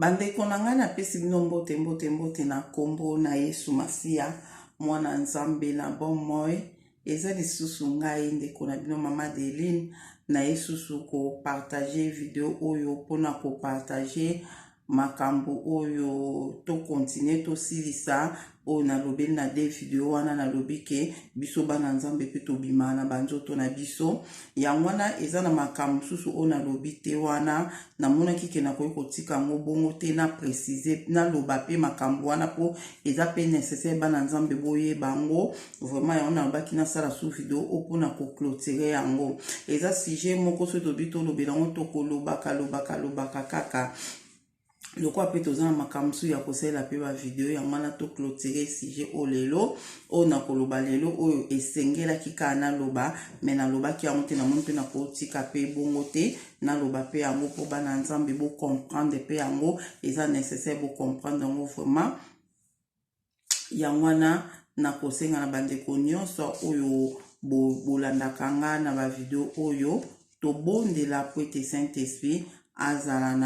Bandeko na ngai, napesi bino mbote, mbote, mbote na nkombo na Yesu Masiya, mwana Nzambe na bomoi. Eza lisusu ngai, ndeko na bino, Mama Deline, na ye susu kopartager video oyo mpona kopartager makambo oyo. Tocontinuer, tosilisa oyo nalobeli na de video wana. Nalobi ke biso bana Nzambe mpe tobima na banzoto na biso. Yango wana eza na makambo mosusu oyo nalobi te wana. Namonaki ke nakoki kotika yango bongo te, na précise, naloba mpe makambo wana mpo eza mpe nécessaire bana Nzambe boyeba yango vraiment. Yango nalobaki nasala su video oyo mpona koclôturer yango. Eza sujet moko, soki tobi tolobela yango, tokolobaka, lobaka, lobaka kaka. Lokola mpe toza na makambo mosusu ya kosalela mpe bavideo, yango wana toclôturer sujet oyo lelo. Oyo nakoloba lelo, oyo esengelaki kaka naloba, me nalobaki yango te. Namoni mpe nakotika mpe bongo te, naloba mpe yango mpo bana Nzambe bocomprendre mpe yango. Eza nécessaire bocomprendre yango vraiment. Yango wana nakosenga na bandeko nyonso oyo bolandaka nga na bavideo oyo, tobondela po ete Saint Esprit azala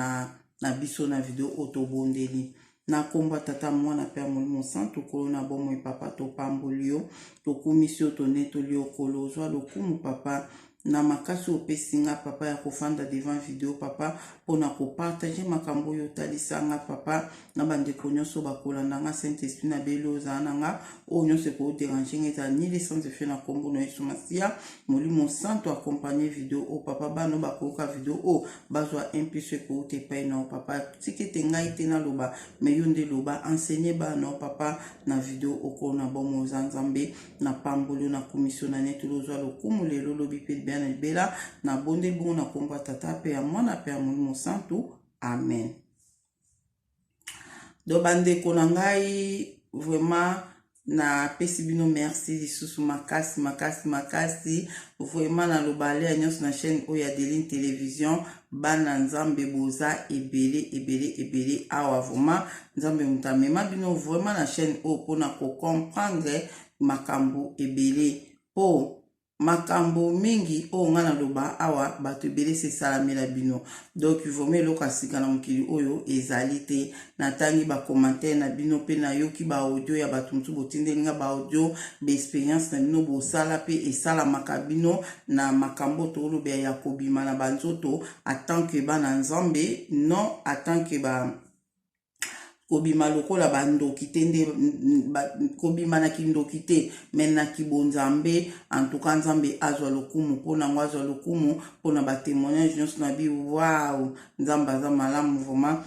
na biso na video oyo. Tobondeli na nkombo ya Tata, Mwana mpe ya Molimo Santu. Kolo na bomoi, Papa, topamboli yo, tokumisi yo, tonetoli yo. Kolo, ozwa lokumu, Papa, na makasi opesi nga, Papa, ya kofanda devant video, Papa, mpona kopartager makambo oyo otalisa nga, Papa, na bandeko nyonso bakolanda nga. Saint Esprit, na beli ozala na nga. Oyo nyonso ekodéranger nga ezala nili sans effet na nkombo na Yesu Masiya. Molimo Santo, accompagne video oyo, Papa. Bana bakoyoka video oyo bazwa impulsion ekouta epai na yo, Papa. Tika ete ngai te naloba, me yo nde loba, enseigner bana yo, Papa, na video. Okona bomo oza Nzambe. Napamboli yo, nakumisi yo, na netoli. Ozwa lokumu lelo, lobi mpe libela na libela. Nabondeli bongo na nkombo ya Tata mpe ya Mwana mpe ya Molimo Santu, amen. Donc bandeko na ngai, vraiment napesi bino merci lisusu makasi, makasi, makasi vraiment. Naloba aleya nyonso na chaîne oyo ya Deline Télévision, bana Nzambe boza ebele, ebele, ebele awa. Vraiment Nzambe moto amema bino vraiment na chaîne oyo mpona kocomprendre makambo ebele, mpo makambo mingi oyo ngai naloba awa, bato ebele se esalamela bino. Donc vraiment eloko ya sika na mokili oyo ezali te. Natangi bacommentaire na bino mpe nayoki baaudio ya bato mosusu botindeli nga baaudio, baexpérience na bino bosala mpe esalamaka bino na makambo tolobela ya kobima na banzoto en tant que bana Nzambe, non en tant que ba kobima lokola bandoki te, nde kobima na kindoki te, me na kibonzambe. En tout cas Nzambe azwa lokumu mpona yango, azwa lokumu mpona batémoignage nyonso na bi. Wow, Nzambe aza malamu vraiment.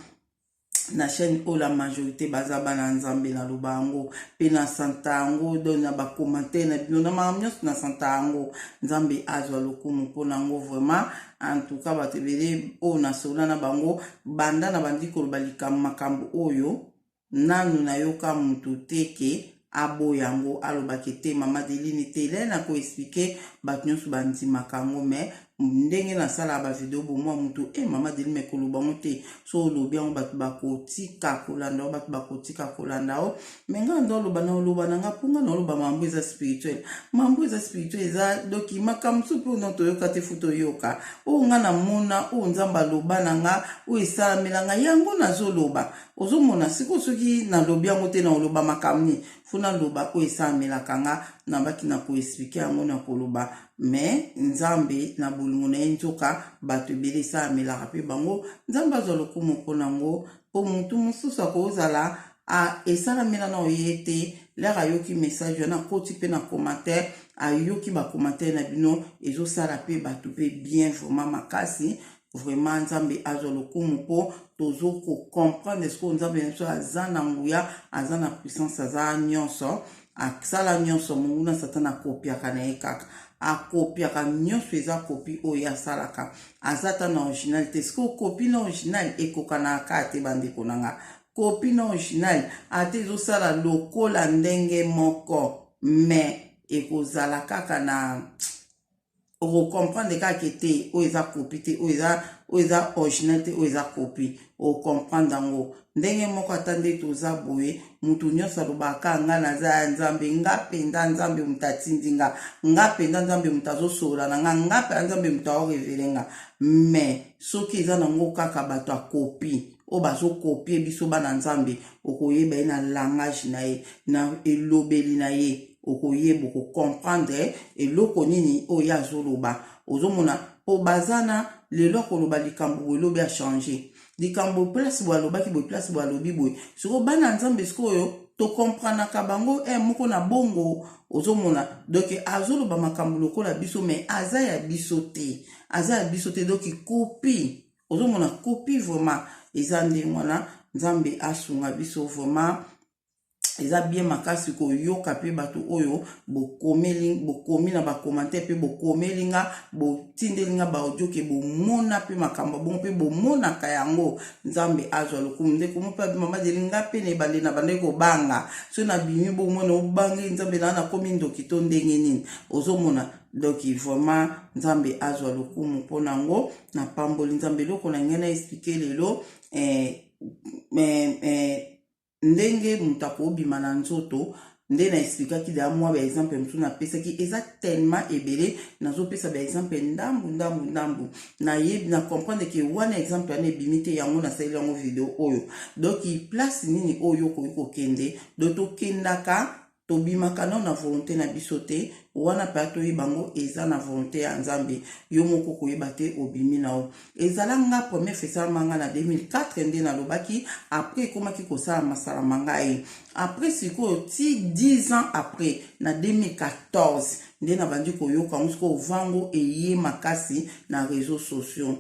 Na chaîne oyo, la majorité baza bana Nzambe. Naloba yango mpe na santa yango, donc na bacommentaire na bino, na makambo nyonso na santa yango. Nzambe azwa lokumu mpona yango vraiment. En tout cas bato ebele oyo nasola na bango banda na bandi koloba likambo, makambo oyo, nanu nayoka motu te ke aboya yango, alobaki te Mama Deline te. Lele na koexpliquer, bato nyonso bandimaka yango. Mais ndenge nasalaka bavideo, bomwa motu e Mama Deline, me koloba yango te. So olobi yango, bato bakotika kolanda o, bato bakotika kolanda o. Me ngai ndo oloba na oloba na nga, mpo ngai na oloba mambo eza spirituel, mambo eza spirituel. Eza doki makambo mosusu mpe ono toyoka te, fu toyoka oyo ngai namona, oyo Nzambe aloba na nga, oyo esalamela nga, yango nazoloba. Ozomona sikoyo, soki nalobi yango te, na oloba makambo nini? Fu naloba oyo esalamelaka nga. Nabaki na koexpliquer yango na koloba, me Nzambe na bolingo na ye, nzoka bato ebele esalamelaka mpe bango. Nzambe azwa lokumu mpo nango, mpo motu mosusu akozala esalamela na oye te. Lere ayoki message wana, akoti mpe na commentaire, ayoki bacommentaire na bino, ezosala mpe bato mpe bien vraiment makasi. Vraiment Nzambe azwa lokumu, mpo tozo kocomprendre sikoyo Nzambe na biso aza na nguya, aza na puissance, aza nyonso, asala nyonso. Monguna Satana akopiaka na ye kaka, akopiaka nyonso. Eza copie oyo asalaka, aza ta na original te. Sikoyo copie na original ekokanaka kaka te, bandeko na nga. Copie na original, ata ezosala lokola ndenge moko, mais ekozala kaka na okocomprendre kaka te oyo eza copie te, oyo eza original te, oyo eza copie. Ocomprendre yango ndenge moko. Ata nde toza boye, motu nyonso alobaka: "Nga naza ya Nzambe, nga mpenza Nzambe moto atindi nga, nga mpenza Nzambe moto azosolola na nga, nga mpenza Nzambe moto aorévéler nga." Mais soki eza nango kaka bato ya copie. oyo bazokopie biso bana Nzambe. Okoyeba ye na langage na ye, na elobeli na ye, okoyeba, okocomprendre eloko nini oyo ye azoloba. Ozomona mpo baza na lelo akoloba likambo boye, lobi achange likambo, place boye alobaki boye, place boye alobi boye. Sikoyo bana Nzambe, sikoyo tokompranaka bango moko na bongo. Ozomona, donc azoloba makambo lokola biso, mais aza ya biso te, aza ya biso te. Donc copie, ozomona copie vraiment eza ndenge wana. Nzambe asunga biso vraiment. Eza bien makasi koyoka mpe bato oyo bokomeli, bokomi na bacommentaire mpe bokomeli nga, botindeli nga baaudio ke bomona mpe makambo bongo mpe bomonaka yango. Nzambe azwa lokumu. Ndeko mo mpe mama Deli, nga mpe na ebande na bandaki kobanga so nabimi, bomona obangi Nzambe na nakomi ndoki to ndenge nini. Ozomona, donc vraiment Nzambe azwa lokumu mpo nango. Napamboli Nzambe. Eloko na ngai na expliquer lelo, ndenge moto akobima na nzoto, nde na expliquaki deya mwa baexemple mosusu napesaki. Eza tellement ebele, nazopesa baexemple ndambu ndambu ndambu. Nayebi, na comprendre ke wana exemple wana ebimi te, yango nasaleli yango video oyo. Donc place nini oyo okoki kokende? Donc tokendaka, tobimaka nano na volonté na biso te. Wana mpe toyeba yango, eza na volonté ya Nzambe. Yo moko koyeba te, obimi na yo. Ezala nga première fois esalama nga na 2004, nde nalobaki. Après ekomaki kosalama salama ngai après sikoyo ti 10 ans après, na 2014, nde nabandi koyoka yango. Sikoyo vango eye makasi na réseaux sociaux,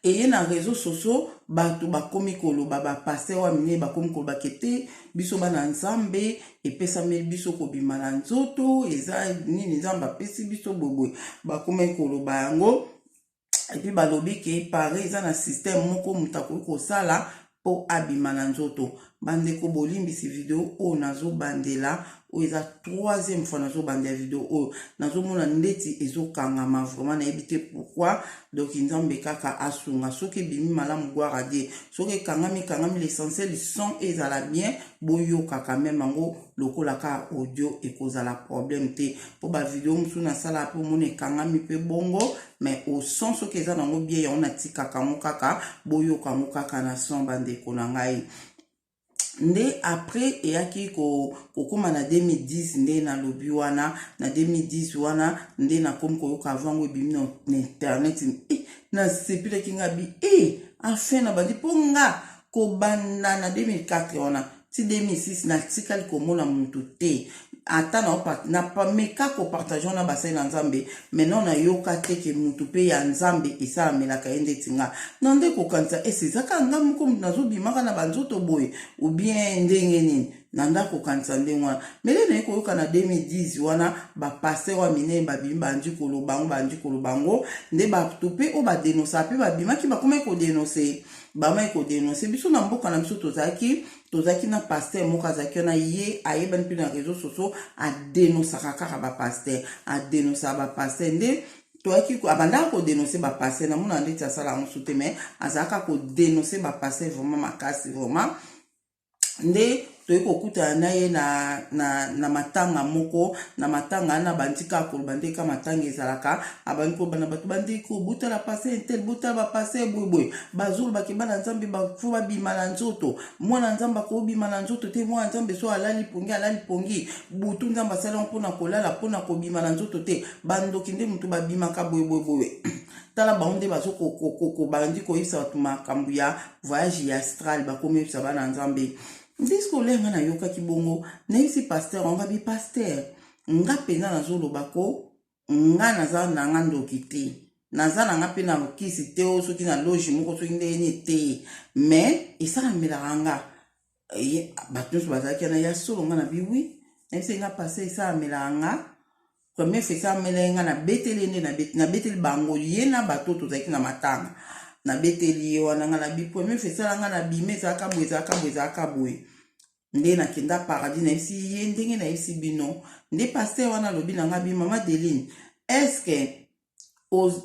eye na réseaux sociaux, bato bakomi koloba, bapasteur wa minene bakomi koloba ke te, biso bana Nzambe epesameli biso kobima na nzoto, eza nini, Nzambe apesi biso boyeboye. Bakomi koloba yango et puis balobi ke pare eza na système moko moto akoki kosala mpo abima na nzoto. Bandeko, bolimbisi, video oyo nazobandela, oyo eza troisième fois nazobandela video oyo, nazomona ndeti ezokangama vraiment, nayebi te pourquoi. Donc Nzambe kaka asunga. Soki ebimi malamu, gloire à Dieu. Soki ekangami, ekangami. L'essentiel, son ezala bien, boyokaka même yango lokola kaka audio, ekozala problème te. Mpo bavideo mosusu nasala mpe omona ekangami mpe bongo, mais au son soki eza nango bien, yango natikaka yango kaka, boyoka yango kaka na son, bandeko na ngai. Nde après eyaki kokóma na 2010, nde nalobi wana na 2010 wana nde nakomi koyoka avango ebimi na internet. Nasepelaki nga bi enfin nabandi, mpo nga kobanda na 2004 wana ti 2006 natikali komona motu te, ata nameka kopartage wana basali na Nzambe. Maintenant nayoka te ke motu mpe ya Nzambe esalamelaka ye ndeti nga. Na nde kokanisa ese ezaka nga moko motu nazobimaka na banzoto boye ou bien ndenge nini. Na nda kokanisa ndenge wana mele naye koyoka na 2010 wana bapasteur wa minene babimi, bandi koloba yango, bandi koloba yango. Nde bato mpe oyo badénonça mpe babimaki, bakomaki kodénoncer, bamaki kodénoncer. Biso na mboka na biso tozalaki na pasteur moko azalaki wana, ye ayebani mpe na réseaux sociaux, adénonçaka kaka bapasteur, adénonçaka bapasteur. Nde toyaki, abandaka kodénoncer bapasteur, namona ndeti asala yango su te, mais azalaka kodénoncer bapasteur vraiment makasi vraiment. Nde toyei kokutana na ye na matanga moko. Na matanga wana bandi kaka koloba nde ka matanga ezalaka, abandi koloba na bato: "Bandeko, botala pasteur un tel, botala bapasteur boyeboye, bazolobaki bana Nzambe bafo babima na nzoto. Mwana Nzambe akobima na nzoto te. Mwana Nzambe so alali pongi, alali pongi butu. Nzambe asali yango mpona kolala, mpona kobima na nzoto te. Bandoki nde motu babimaka boyeboyeboye. Tala bango nde bazobandi koyebisa bato makambo ya voyage ya astral, bakomi oyebisa bana Nzambe." Ndiske olenga nayokaki bongo, nayebisi pasteur wanga bi: "Pasteur, nga mpenza nazoloba ko nga naza na nga ndoki te, naza na nga mpe na kisi te, o soki na loge moko, soki ndenge nini te, mais esalamelaka nga." Bato nyonso bazalaki wana ya solo. Nga na bi: "Oui." Nayebisi nga: "Pasteur, esalamelaka nga. Première fois esalamela nga, nabeteli nde nabeteli bango, ye na bato tozalaki na matanga, nabeteli ye wana. Nga na bi: 'Première fois esala nga na bima, ezalaka boye, ezalaka boye, ezalaka boye.' Nde nakenda paradis, nayebisi ye ndenge nayebisi bino." Nde pasteur wana alobi na nga bi: "Mama Deline, est-ce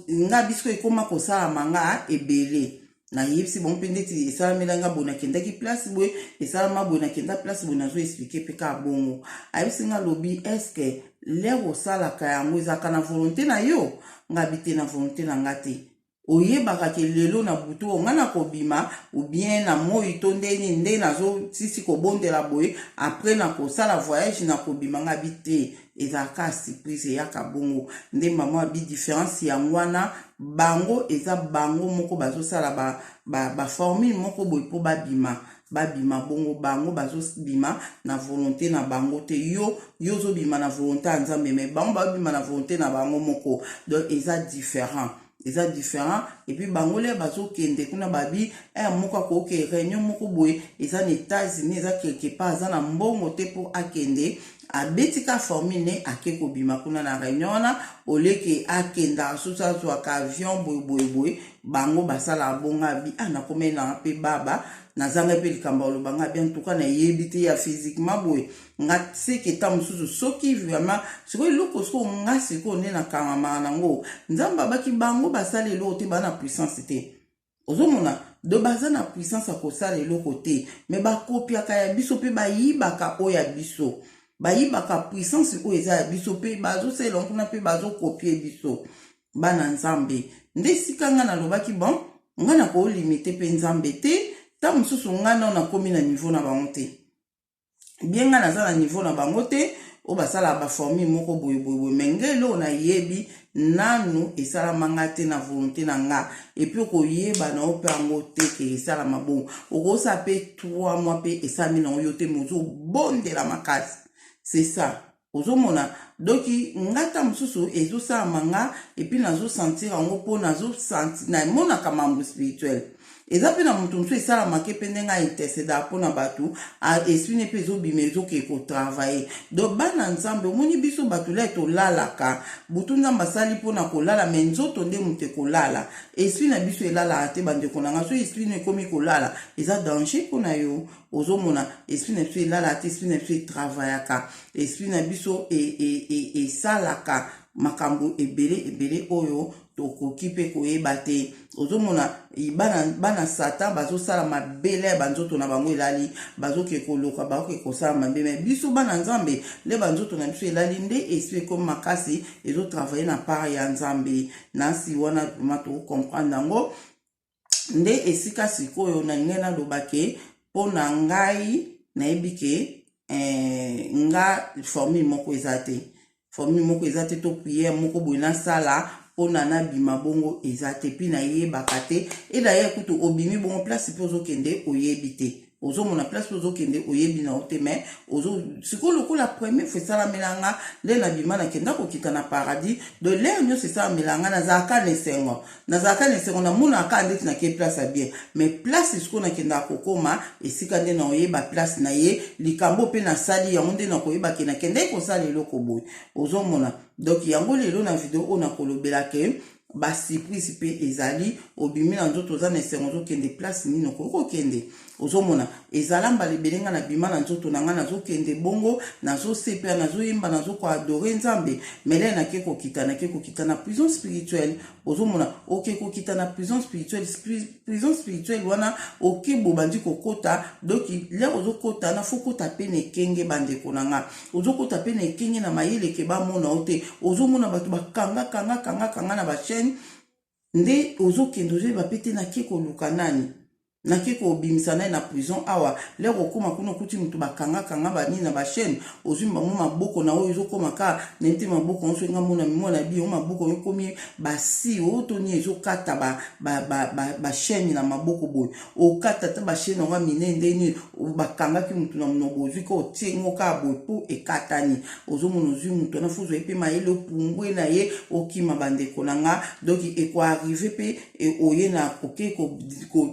nga biso ekóma kosalama nga ebele?" Nayebisi bango mpe ndeti esalamela nga boye, nakendaki place boye, esalama boye, nakenda place boye, nazo expliquer mpe kaka bongo. Ayebisi nga, alobi: "Est-ce l'heure osalaka yango, ezalaka na volonté na yo?" Nga bi: "Te, na volonté na nga te." Oyebaka ke lelo na butu oyo nga nakobima ou bien na moi to nde nini nde nazosisi kobondela boye, après nakosala voyage, nakobima. Nga bi te, ezalaka surprise, eyaka bongo nde. Mama abi différence yango wana. Bango eza bango moko bazosala baformule ba, ba moko boye mpo babima bongo. Bango bazobima na volonté na bango te. Yo ozobima na volonté ya Nzambe, mais bango bazobima na volonté na bango moko. Donc eza différent, eza différent. Et puis bango le bazokende kuna, babi ere moko akoke réunion moko boye, eza na États-Unis, eza quelque part, aza na mbongo te mpo akende, abeti ka formule ne ake kobima kuna na réunion wana, oleke akendaka susu azwaka avion boye boye boye. Bango basalaka bongo. Abi ah, nakomeli nanga mpe baba, nazanga mpe likambo aloba. Nga bien tuka nayebi te ya physiquement boye. Nga seke ta mosusu soki vraiment sikoyo eloko sikoyo nga sikoyo nde nakangamaka nango. Nzambe abaki bango basala eloko te, baa na puissance te. Ozomona, do baza na puissance ya kosala eloko te, mais bakopiaka ya biso mpe bayibaka oyo ya biso, bayibaka puissance oyo eza ya biso mpe bazosalela kuna mpe bazokopie biso bana Nzambe. Nde esika nga nalobaki, bon, nga nakolimite mpe Nzambe te. Ntango mosusu nga nao nakomi na niveau na bango te. Bien, nga naza na niveau na bango te oyo basalaka baformule moko boye boye boye, mais ngai eloko nayebi, nanu esalamanga te na volonté na nga. Et puis okoyeba na yo mpe yango te ke esalama bongo. Okosala mpe 3 mois mpe esalami nango yo te, mais ozobondela makasi, c'est ça. Ozomona, donc nga ta mosusu ezosalama nga, et puis nazosentir yango mpo namonaka mambo spirituel. Eza mpe na moto mosusu esalamaki mpe ndenge aintercédaka mpona bato, esprit ne mpe ezobima, ezokee kotravailler. Donc bana Nzambe, omoni biso bato lai tolalaka butu, Nzambe asali mpona kolala, mais nzoto nde moto ekolala, esprit na biso elalaka te. Bandeko na nga, so esprit no ekomi kolala, eza danger mpona yo. Ozomona, esprit na biso elalaka te, esprit na biso etravaillaka, esprit na biso esalaka makambo ebele ebele oyo tokoki mpe koyeba te. Ozomona, bana, bana Satan bazosala mabele ya banzoto na bango elali, bazoke koloka, bakoke kosala mabe, mais biso bana Nzambe nde banzoto na biso elali, nde esprit ekomi makasi, ezotravailler na part ya Nzambe. Nasi wana vraiment tokocomprendre yango nde esika sikoyo na ngai naloba ke mpo na ngai nayebi ke nga formule moko eza te, formule moko eza te to prière moko boye nasala mpona nabima bongo eza te. Mpi nayebaka te. E d'ailleurs kutu obimi bongo, place mpe ozokende oyebi te. Ozomona, place mpe ozokende oyebi na yo te. Mais sikoyo lokola première fois esalamela nga nde nabima, nakenda kokita na paradis. De l'heure nyonso esalamela nga, nazalaka na esengo, nazalaka na esengo, namonaka ndeti nake place ya bien. Mais place sikoyo nakendaka kokóma esika nde nakoyeba place na ye, likambo mpe nasali yango nde nakoyeba ke nakendaki kosala eloko boye. Ozomona, donc yango lelo na video oyo nakolobela ke basurprise mpe ezali. Obimi na nzoto, oza na esengo, ozokende place nini okoki kokende. Ozomona, ezala mbala ebele nga nabima na nzoto na ngai, nazokende bongo, nazosepela, nazoyemba, nazokoadorer Nzambe, mais le nake kokita, nake kokita na prison spirituelle. Ozomona, oke kokita na prison spirituelle. Prison spirituelle wana oke, bobandi kokota. Donc l'heure ozokota na faut kota mpe na ekenge. Bandeko na nga, ozokota mpe na ekenge, na mayele ke bamona yo te. Ozomona bato bakanga kanga kanga kanga na bachaîne nde ozokende, ozoyeba mpe te nake koluka nani, nake kobimisa nai na prison awa. L'heure okóma kuna, okuti moto bakangakanga banini na bachaîne, ozwi bango maboko na oyo ezokóma kaka nayebi te maboko nyonso nga mona mona bi yo maboko oyo ekomi basi oyo to nini, ezokata bachaîne na maboko boye, okata ta bachaîne yango ya minene nde nini bakangaki motu na monoko, ozwi ka otie ngo kaka boye mpo ekatani. Ozomona, ozwi motu wana, faut ozwa ye mpe mayele, opumbwe na ye, okima. Bandeko na nga, donc ekoarriver mpe oye na oke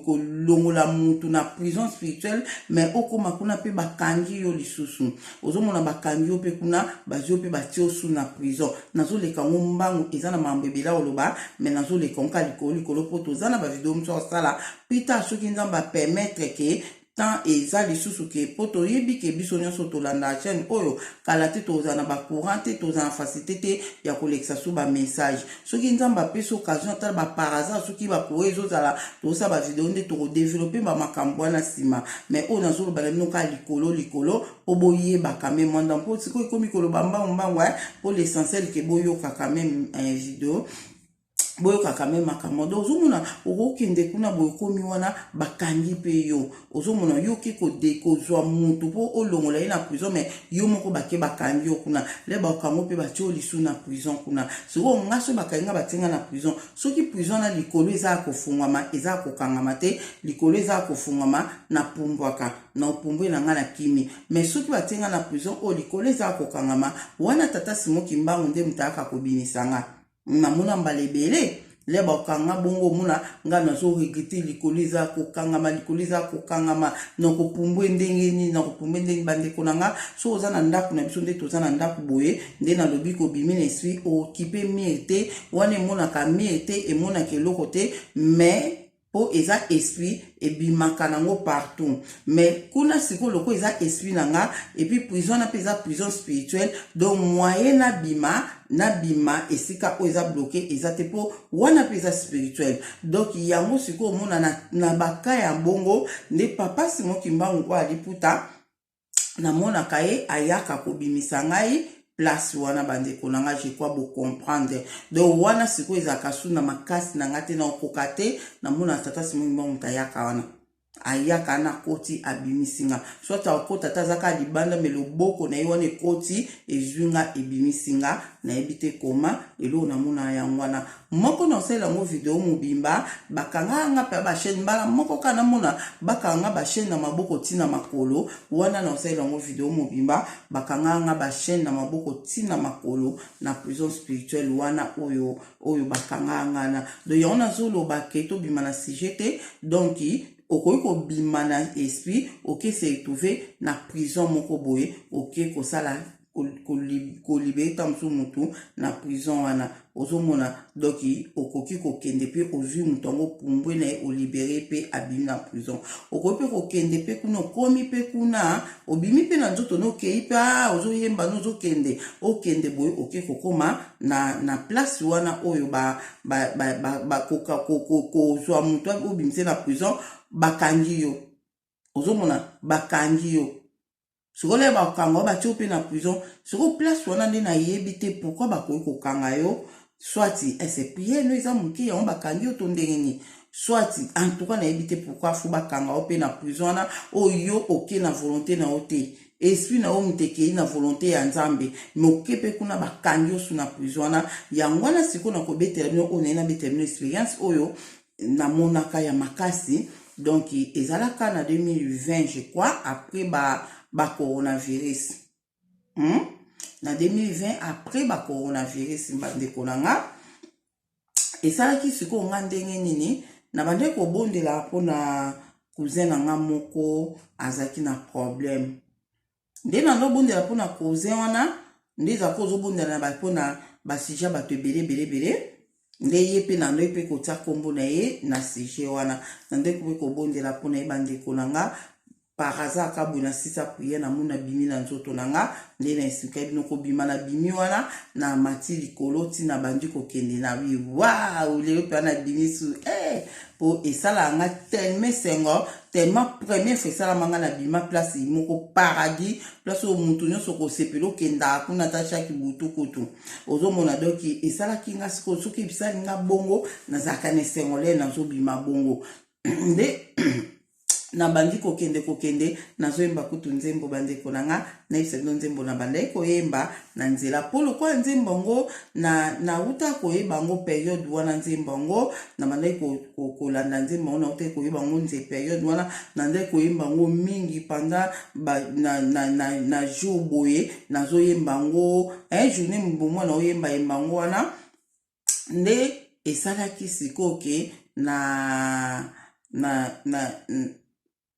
kolongola mutu na prison spirituelle, mais okóma kuna mpe bakangi yo lisusu. Ozomona, bakangi yo mpe kuna, bazwi yo mpe batie yo su na prison. Nazoleka ngo mbangu, eza na makambo ebele oloba, mais nazoleka ngo ka likolo likolo mpo toza na bavideo mosusu asala pita. Soki Nzambe apermettre ke temps eza lisusu ke mpo toyebi ke biso nyonso tolanda chaîne oyo, kala te tozala na bacourant te, tozala na facilité te ya kolekisa so bamessage. Soki Nzambe apesi occasion, atala bapar hasard, soki bacourant ezozala, tozosala bavideo nde tokodévelopper bamakambo wana nsima. Mais oyo nazoloba na bino kaka likolo likolo mpo boyeba quand même mwanda, mpo sikoyo ekomi koloba mbangu mbangu, mpo l'essentiel ke boyoka quand même video. Boyokaka me makambo. Donc ozomona, okokende kuna boye, okomi wana, bakangi mpe yo. Ozomona, yo oke kozwa mutu mpo olongola ye na prison, mais yo moko bake bakangi yo kuna. Le bakango mpe batie yo lisu na prison kuna. Sikoyo nga, so bakangi nga, batie nga na prison, soki prison na likolo eza ya kofungwama, eza ya kokangama te, likolo eza ya kofungwama, napumbwaka na opumbwe na nga na kimi. Mais soki batie nga na prison oyo likolo eza ya kokangama wana, tata Simo Kimbangu nde moto ayaka kobimisa nga. Namona mbala ebele le bakanga bongo. Omona ngai nazo regretter, likolo eza kokangama, likolo eza kokangama, nakopumbwe ndenge nini? Nakopumbwe ndenge? Bandeko na nga, so oza na ndako na biso, nde toza na ndako boye, nde nalobi kobimi na esprit, okipe mur te wana, emonaka mur te, emonaka eloko te, mais mpo eza esprit, ebimaka nango partout. Mais kuna sikoyo, loko eza esprit na nga, et puis prison wana mpe eza prison spirituelle, donc moyen nabima esika oyo eza bloqué eza te, mpo wana mpe eza spirituel. Donc yango sikoyo omona na baka ya bongo nde papa Simon Kimbangu oyo aliputa, namonaka ye ayaka kobimisa ngai place wana. Bandeko na nga, je crois bocomprendre. Donc wana sikoyo ezalaka su na makasi na nga te, na okoka te. Namona tata Simon Kimbangu moto ayaka wana, ayaka na koti, abimisi nga. Soit akota ata aza kaka libanda, mais loboko na ye wana ekoti, ezwi nga, ebimisi nga. Nayebi te koma eloko namona yango wana moko na osalela yango video mobimba. Bakanga nga mpe bachaînes mbala moko kaka, namona bakanga bachaînes na maboko ntina makolo wana. Na osalela yango video mobimba. Bakanga nga bachaînes na maboko ntina makolo na prison spirituelle wana oyo bakanga nga na. Donc yango nazoloba ke tobima na sujet te. Donc okoki kobima na esprit, oke se retrouver na prison moko boye, oke kosala kolibérer ta mosusu motu na prison wana. Ozomona, donc okoki kokende mpe ozwi moto yango, pumbwe na ye, olibérer mpe, abimi na prison. Okoki mpe kokende mpe kuna, okomi mpe kuna, obimi mpe na nzoto na, okei mpe, ozoyemba na, ozokende, okende boye, oke kokóma na place wana oyo kozwa moto obimise na prison, bakangi yo. Ozomona, bakangi yo sikoyo, bakanga yo, batie yo mpe na prison. Sikoyo place wana nde nayebi te pourquoi bakoki kokanga yo. Soit ese prière no eza moke, yango bakangi yo, to ndenge nini. Soit en tout cas nayebi te pourquoi faut bakanga yo mpe na prison wana oyo yo oke na volonté na yo te, esprit na yo moto ekei na volonté ya Nzambe, mais oke mpe kuna, bakangi yo su na prison wana. Yango wana sikoyo nakobetela bino oyo naye nabetela bino expérience oyo namonaka ya makasi. Donc ezalaka na 2020, je crois, après ba coronavirus, Na 2020, après ba coronavirus, bandeko na nga, esalaki sikoyo nga ndenge nini? Na bandeki kobondela mpona cousin na nga moko azalaki na problème. Nde nazobondela mpona cousin wana, nde ezalaki ozobondela mpona basujet bato ebele ebele ebele, nde ye mpe na ndoi mpe kotia nkombo na ye na sujet wana. Na nde mpe kobondela mpona ye, bandeko na nga, par hasard ka boye, nasisa prière, namoni nabimi na nzoto na nga. Nde na esika bino kobima, na bimi wana, na mati likolo ntina bandi kokende na wi wow, lelo mpe wana nabimi su po esalaka nga tellement esengo, tellement première fois esalama nga na bima place moko paradis, place oyo motu nyonso kosepela okendaka kuna ata chaque butu kutu. Ozomona, donc esalaki nga sikoyo, soki esali nga bongo, nazalaka na esengo. Le nazobima bongo nde nabandi kokende, kokende, nazoyemba kutu nzembo. Bandeko na nga, nayebisa bino nzembo na bandaki koyemba na nzela, mpo lokola nzembo yango nauta koyeba yango période wana, nzembo yango na bandaki kolanda nzembo yango, nauta koyeba yango nze période wana, nandaki koyemba yango mingi pendant na jour boye, nazoyemba yango un journée mobomwa, naoyembayemba yango wana. Nde esalaki sikoyo ke na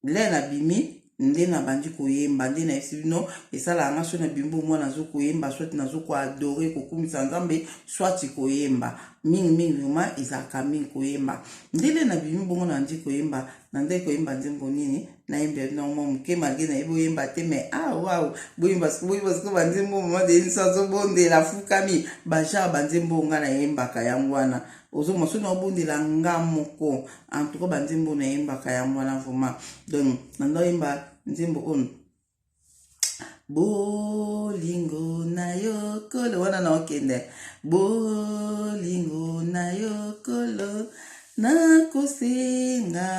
le nabimi, nde nabandi koyemba. Nde nayebisi bino, esalaka nga so nabimi bomwa, nazokoyemba, soit nazokoadorer, kokumisa Nzambe, soit koyemba mingimingi. Vraiment ezalaka mingi koyemba. Ndele nabimi bongo, nandi koyemba, nandaki koyemba nzembo nini? Nayembela bino mwa moke, malgré nayebi oyemba te, mais ah wow, boyemba boyemba sikoyo banzembo mama Denisa azobondela, fukami, bagenre banzembo nga nayembaka yango wana. Ozomona, soki naobondela nga moko, en tout cas banzembo nayembaka yango wana vraiment. Donc nanda oyemba nzembo oyo. Bolingo na yo kolo wana na okende. Bolingo na yo kolo nakosenga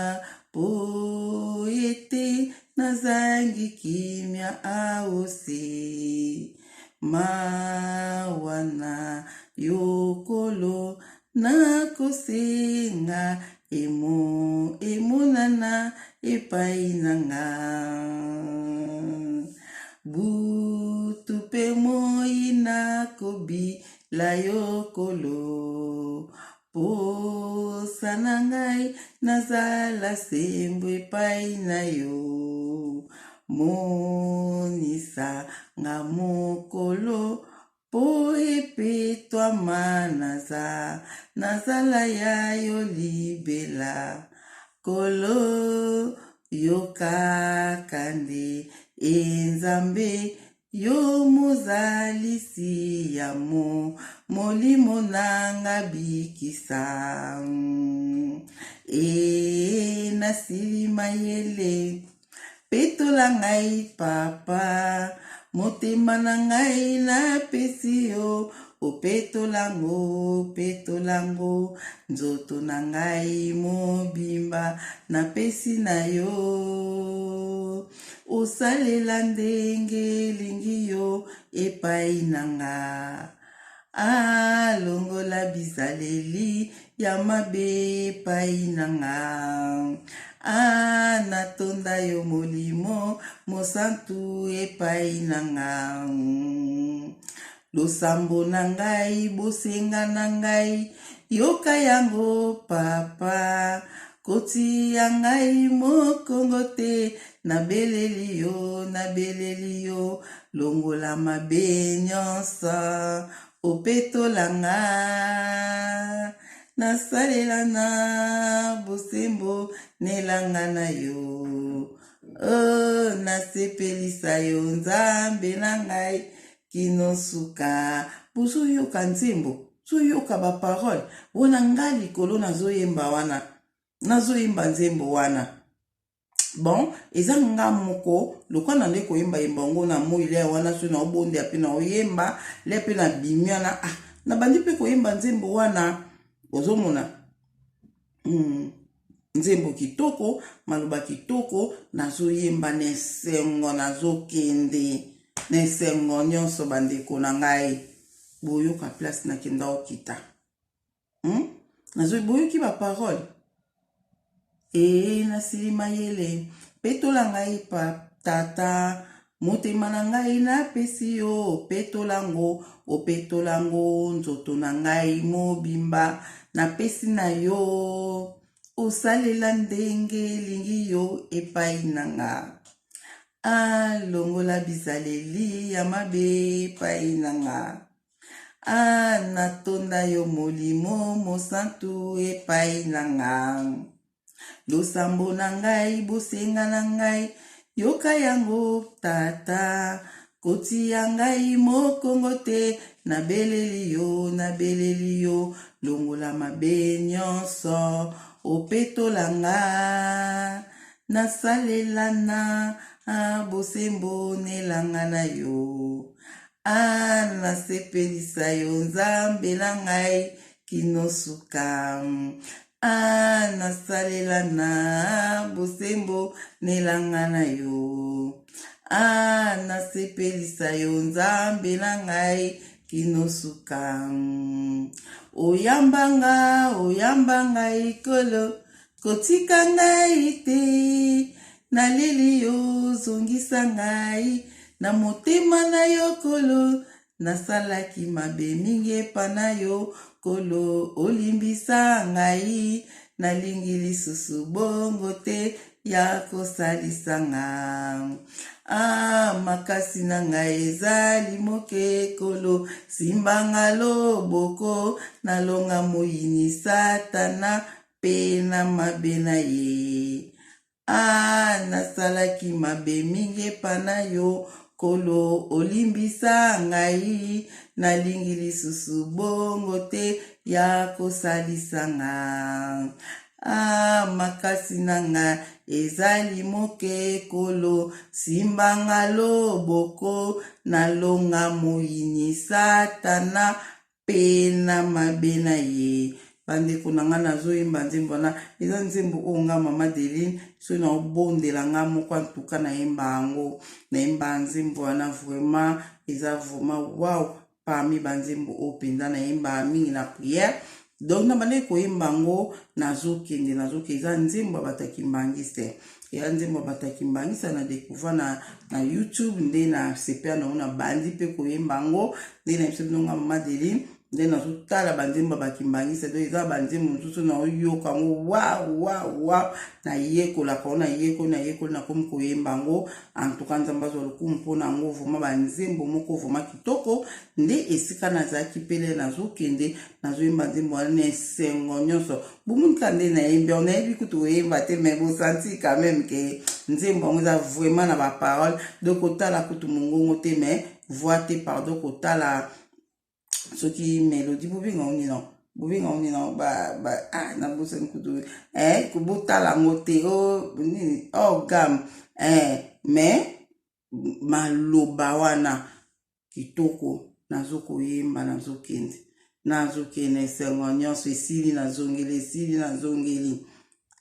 po ete nazangi kimia aose. Mawa na yo kolo nakosenga emo emonana epai na nga. Butu pe moi nakobila yo kolo. Posa na ngai nazala sembo epai na yo. Monisa nga mokolo po epetwama naza nazala ya yo libela. Kolo yokaka nde e Nzambe yo mozalisi ya mo molimo na nga bikisa. E nasili mayele petola ngai papa motema na ngai napesi yo opetolango opetolango nzoto na ngai mobimba napesi na yo osalela ndenge elingi yo epai na nga alongola bizaleli ya mabe epai na nga. A natonda yo molimo mosantu epai na nga. Losambo na ngai, bosenga na ngai, yoka yango papa. Kotia ngai mokongo te, nabeleli yo, nabeleli yo, longola mabe nyonso, opetola nga. Nasalela na bosembo nelanga na yo. Oh, nasepelisa yo Nzambe na ngai kino suka. Bozoyoka nzembo, bozoyoka ba parole wana nga likolo nazoyemba wana, nazoyemba nzembo wana. Bon, eza nga moko lokola na nde koyembayemba yango na moi lia wana soki naobondela mpe naoyemba lia mpe nabimi wana, ah, nabandi mpe koyemba nzembo wana. Ozomona nzembo kitoko, maloba kitoko, nazoyemba na esengo, nazokende na esengo nyonso. Bandeko na ngai, boyoka place nakenda okita. Nazo boyoki ba parole e nasili mayele petola ngai pa tata motema na ngai napesi yo opetolango opetolango nzoto na ngai mobimba napesi na yo osalela ndenge elingi yo epai na nga alongola bizaleli ya mabe epai na nga. Ah, natonda yo molimo mosantu epai na nga. Losambo na ngai, bosenga na ngai, yoka yango tata. Kotia ngai mokongo te, nabeleli yo, nabeleli yo, longola mabe nyonso, opetola nga. Nasalela na bosembo nelanga na yo. Ah, nasepelisa yo Nzambe na ngai kino suka. Ah, nasalela na bosembo nelanga na yo. Ah, nasepelisa yo Nzambe na ngai kino suka. Oyamba nga, oyamba ngai kolo, kotika ngai te. Naleli yo, zongisa ngai na motema na yo kolo. Nasalaki mabe mingi epa na yo kolo, olimbisa ngai. Nalingi lisusu bongo te ya kosalisa nga. Ah, makasi na ngai ezali moke kolo, simba nga loboko, nalonga moyini satana pe na mabe na ye. Ah, nasalaki mabe mingi epa na yo kolo, olimbisa ngai. Nalingi lisusu bongo te ya kosalisa nga. Ah, makasi na nga ezali moke kolo simba nga loboko nalonga moyini satana pe na mabe na ye. Bandeko na nga, nazoyemba nzembo wana, eza nzembo oyo nga mama Deline soki naobondela nga moko, antuka nayemba yango, nayemba nzembo wana. Vraiment, eza vraiment wow, parmi banzembo oyo mpenza nayemba mingi na prière. Donc na bandaki koyemba yango, nazokende, nazokende. Eza nzembo ya bato ya kimbangiste, eya nzembo ya bato ya kimbangisa na découvrir na YouTube, nde na sepela nango, na bandi mpe koyemba yango. Nde na biso bino nga mama Deline, nde nazotala banzembo ya bakimbangisa. Donc eza banzembo mosusu naoyoka yango, wa wa wa, nayekolaka yango, nayekoli, nayekoli, nakomi koyemba yango. En tout cas, Nzambe azwa lokumu mpona yango. Vraiment, banzembo moko vraiment kitoko. Nde esika nazalaki pele, nazokende, nazoyemba nzembo wana na esengo nyonso. Bomoni kaka nde nayembi yango, nayebi kutu koyemba te, mais bosanti quand même ke nzembo yango eza vraiment na baparole. Donc kotala kutu mongongo te, mais voix te, pardon, kotala soki mélodie, bobenga ngo nini? Bobenga ngo nini? Ba, ba, ah, nabosani kutu. Botala yango te, o nini, o gamme, mais maloba wana kitoko. Nazokoyemba, nazokende, nazokende, esengo nyonso. Esili, nazongeli, esili, nazongeli,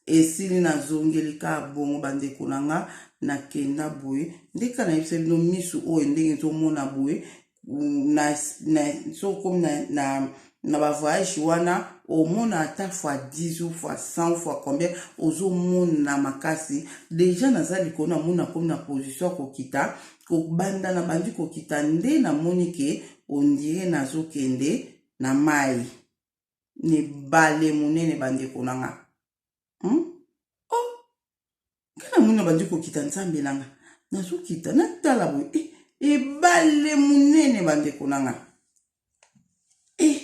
esili, nazongeli, kaka bongo. Bandeko na nga, nakenda boye nde kaka nayebisa bino, misu oyo ndenge ezomona boye na soki okomi na bavoyage wana, omona ata fois 10 ou fois 100 fois combien, ozomona makasi. Déjà naza likolo, namoni nakomi na position ya kokita. Kobanda na bandi kokita, nde namoni ke on dirait nazokende na mai, na ebale monene. Bandeko na nga, Oh, nga namoni na bandi kokita, Nzambe na nga, nazokita, natala boye, eh, ebale monene. Bandeko na nga, eh,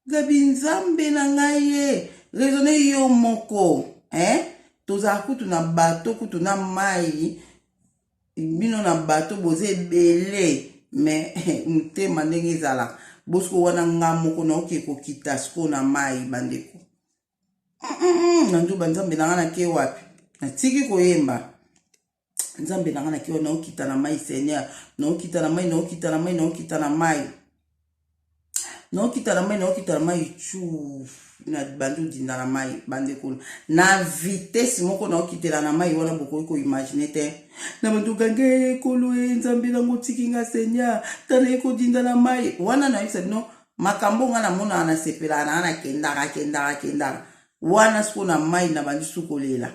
gabi, Nzambe na ngai ye, raisonne yo moko, eh? Tozala kutu na bato, kutu na mai, bino na bato boza ebele, mais motema ndenge ezalaka bosiko wana, nga moko naoke kokita sikoyo na mai. Bandeko na nzuba, Nzambe na nga, nake wapi? Natiki koyemba, Nzambe na nga, nake wapi? Naokita na mai, Seigneur, naokita na mai, naokita na mai, naokita na mai, naokita na mai, naokita na mai, cu na bandi odinda na mai. Bandeko, na vitesse moko naokitela na mai wana, bokoki koimaginer te. Na bandi ogange, ekolo e, Nzambe nango, otiki nga, Seigneur, tala ekodinda na mai wana. Nayebisa bino makambo nga namonaka, nasepelaka na nga, nakendaka, kendaka, kendaka wana. Sikoyo na mai na bandi su kolela,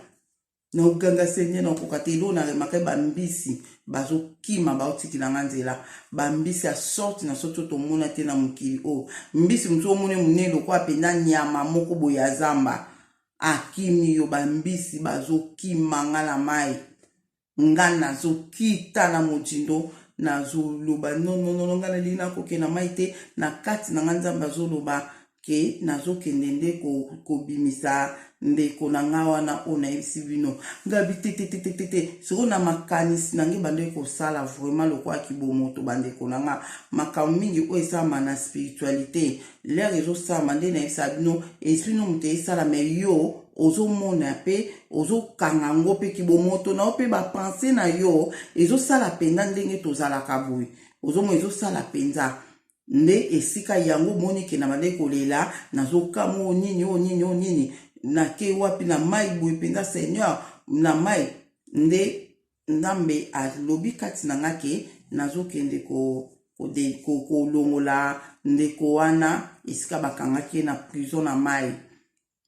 naoganga, Seigneur, nakoka te. Eloko naremaka, bambisi bazokima, baotikela nga nzela, bambisi ya sorte na sorte oyo tomona te na mokili oyo. Mbisi mosusu omoni monene lokola mpenza nyama moko boye ya zamba, akimi yo. Bambisi bazokima nga na mai, nga nazokita na motindo, nazoloba: "Nononono, nga nalingi nakokende na mai te." Na kati na nga, Nzambe azoloba ke nazokende nde kobimisa ndeko na nga wana oyo nayebisi bino. Ngabi te, te, te, te, te, te. Sikoyo na makanisi na ngai, bandeki kosala vraiment lokola kibomoto. Bandeko na nga, makambo mingi oyo esalama na spiritualité, l'heure ezosalama, nde nayebisa bino, esprit no moto esala, mais yo ozomona mpe ozokanga yango mpe kibomoto na yo mpe bapense na yo ezosala mpenza ndenge tozalaka boye, ozomona ezosala mpenza. Nde esika yango omoni ke na bandeki kolela, nazokamwa, oyo nini, oyo nini, oyo nini, nake wapi na mai boye mpenza, Seigneur, na mai? Nde Nzambe alobi kati na nga ke nazokende kolongola ndeko wana esika bakangaki ye na prison na mai.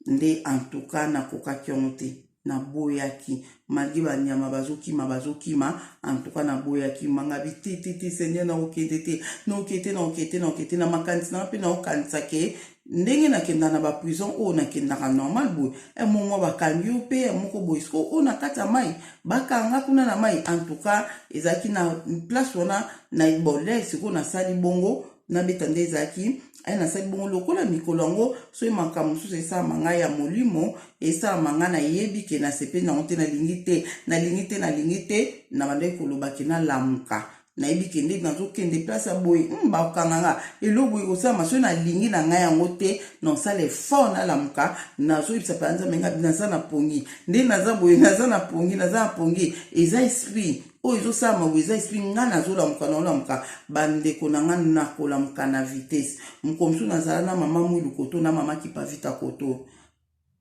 Nde en tout cas nakokaki yango te, naboyaki, malgré banyama bazokima, bazokima. En tout cas naboyaki, mangabi te, te, te, Seigneur, nakokende te, naokende te, naokende te, naokende te. Na makanisi nanga mpe naokanisa ke ndenge nakendaka na baprison oyo, nakendaka normal boye, mwa bakangi yo mpe moko boye, siko oyo na kati ya mai, bakanga kuna na mai. En tout cas ezalaki na place wana na bole. Sikoyo nasali bongo, nabeta nde ezalaki aye, nasali bongo lokola mikolo yango. Soki makambo mosusu esalama ngai ya molimo, esalama ngai, nayebi ke nasepeli nango te, nalingi te, nalingi te, nalingi te. Na bandaki koloba ke nalamuka. Nayebi ke nde nazokende place ya boye, bakokanga nga, eloko boye kosalama. Soki nalingi na ngai yango te, nasala effort, nalamuka. Nazoyebisa mpenza Nzambe, ngai naza na pongi, nde naza boye, naza na pongi, naza na pongi. Eza esprit oyo ezosalama boye, eza esprit. Ngai nazolamuka, naolamuka, bandeko na ngai, nakolamuka na vitesse. Mokolo mosusu nazala na mama Mwilu koto, na mama Kipavita koto.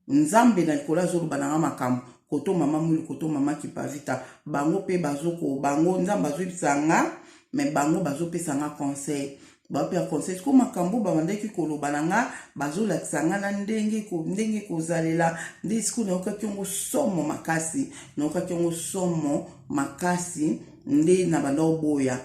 Nzambe na likolo azoloba na nga makambo koto mama Mwilu, koto mama Kipavita. Bango mpe bazoko, bango Nzambe azoyebisa nga, me bango bazopesa nga conseil, bapea conseil. Siko makambo babandaki koloba na nga, bazolakisa nga na ndenge kozalela nde. Siko nayokaki yango somo makasi, nayokaki yango somo makasi. Nde na banda oboya,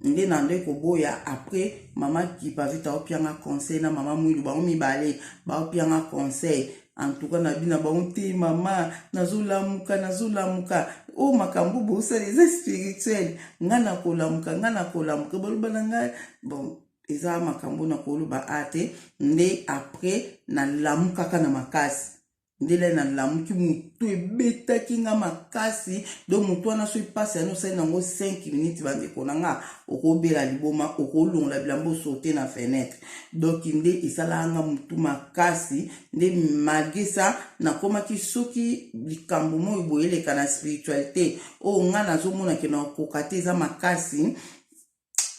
nde na nde koboya. Après, mama Kipavita aopianga conseil na mama Mwilu, bango mibale baopianga conseil. En tout cas, na bina bango te, mama, nazolamuka, nazolamuka. Oyo makambo bosala eza spirituel. Ngai nakolamuka, ngai nakolamuka. Baloba na ngai, bon, eza makambo na koloba a te. Nde après nalamukaka na makasi. Ndele nalamuki, motu ebetaki nga makasi. Donc motu wana, soki mpasi yani osali nango 5 minutes, bandeko na nga, okobela liboma, okolongola bilamba, osote na fenêtre. Donc nde esalaka nga motu makasi. Nde malgré ça, nakomaki, soki likambo moyo boye eleka na spiritualité oyo nga nazomona ke na okoka te, eza makasi,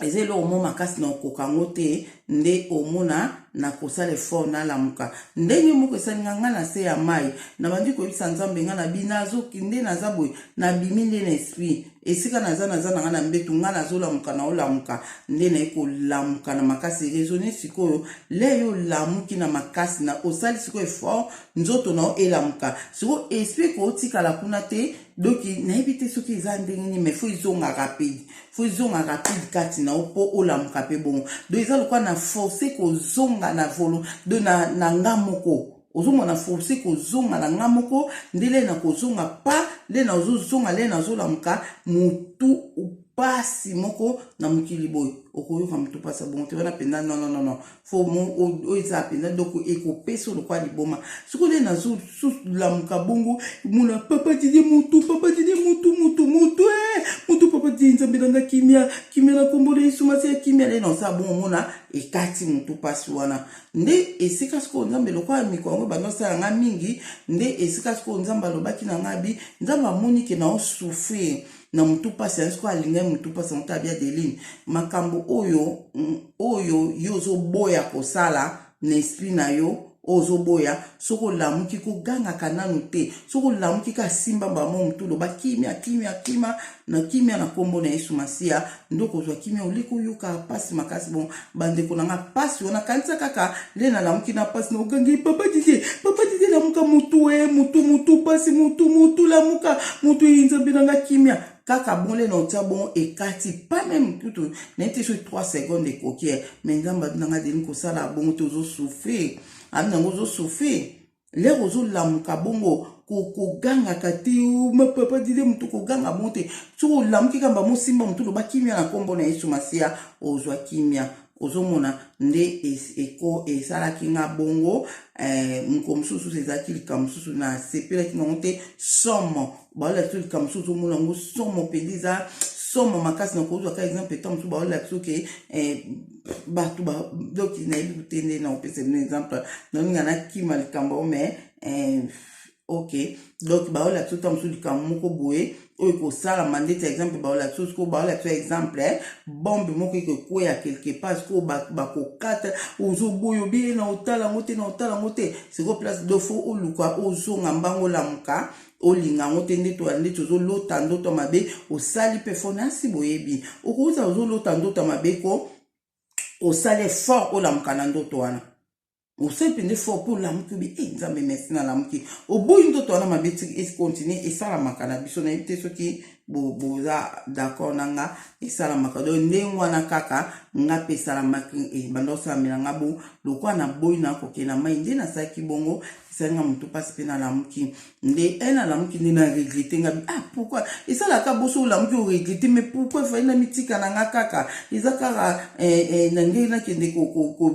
eza eloko mo makasi na okoka yango te, nde omona na kosala effort, nalamuka. Ndenge moko esalinga nga na se ya mai, nabandi koyebisa Nzambe nga na bi nazoki nde naza boye, nabimi nde na esprit esika naza, naza na nga na mbetu, nga nazolamuka, naolamuka. Nde naye kolamuka na makasi, raisonne sikoyo. Le yo olamuki na makasi, na osali sikoyo effort, nzoto na yo elamuka. Sikoyo esprit kootikala kuna te. Donc nayebi te soki eza ndenge nini, mais faut ezonga rapide, faut ezonga rapide kati na yo mpo olamuka mpe bongo. Donc eza lokola na force kozonga na volo, donc na nga moko ozomona force kozonga na nga moko. Ndele na kozonga pa, nde nazozonga, nde nazolamuka, motu pasi moko na mokili boye. Okoyoka motu pasi ya bongo te wana mpenza. Non, non, non, non, faut oyo eza mpenza. Donc ekopesa lokwa liboma. Soki nde nazolamuka bongo, mona papa Didie, motu, papa Didie, motu, motu, motu, e motu, papa Didie, Nzambe nanga, kimia, kimia na kombo na Yesu Masiya, kimia. Nde nasala bongo, mona ekati motu pasi wana. Nde esika sikoyo Nzambe, lokola mikolo yango ebanda osala nga mingi, nde esika sikoyo Nzambe alobaki na nga bi, Nzambe amoni ke na osouffrir na motu mpasi yango. Sikoyo alingai motu mpasi yango te. Abi: "Adeline, makambo oyo yo ozoboya kosala na esprit na yo, oyo ozoboya, soki olamuki, kogangaka nanu te. Soki olamuki, ka simba mbamo motu, loba kimia, kimia, kimia na kimia na nkombo na Yesu Masiya." Nde okozwa kimia, oleki oyoka mpasi makasi. Bon, bandeko na nga, mpasi wana, kanisa kaka nde nalamuki na mpasi, na ogangi: "Papa Didie, papa Didie, lamuka, motu e motu, motu mpasi, motu, motu, lamuka, motu e Nzambe na nga, kimia." Kaka bonle na otia bongo, ekati pas même kutu, nayebi te soki 3 secondes ekoki. Mais Nzambe abi nanga: "Deni kosala bongo te, ozosouffrir." Abi nango: "Ozosouffrir lere ozolamuka bongo, kogangaka te. Papa Dide, motu, koganga bongo te. Soki olamuki, kamba mosimba motu, loba kimia na nkombo na Yesu Masiya, ozwa kimia." Ozomona nde eko esalaki nga bongo. Moko mosusu ezalaki likambo mosusu, nasepelaki nango te. Somo, baolakisa likambo mosusu, ozomona yango somo mpenza, eza somo makasi. Na kozwa ka exemple, ta mosusu baolakisa oke bato, donc nayebi te nde na kopesa bino exemple, nalinga nakima likambo, mais ok. Donc baolakisa ta mosusu likambo moko boye oyo ekosalama, ndeti exemple baolakisa sikoyo, baolakisa exemple bombe moko ekekweya quelque part. Sikoyo bakokata, ozoboya, obiye na otala yango te, na otala yango te. Sikoyo place do faut oluka ozonga mbango, olamuka, olinga yango te. Nde ndeti ozolota ndoto mabe, osali mpe fo nasi boyebi, okoza ozolota ndoto mabe ko, osali effort, olamuka na ndoto wana, osali mpenza effort mpo olamuki, obi: "E Nzambe, merci, nalamuki." Oboyi ndoto wana mabe, econtinue. Esalamaka na biso, nayebi te soki boza d'accord na nga. Esalamaka. Donc ndenge wana kaka nga mpe esalamaki, ebanda osalamela nga bo lokola naboyi na kokende na mai. Nde nasalaki bongo, esalinga motu mpasi mpe nalamuki. Nde e nalamuki, nde na regretter nga: "Ah, pourquoi esalaka boso?" Olamuki, oregretter: "Mais pourquoi efali na mitika na nga kaka? Eza kaka na ndenge nakende.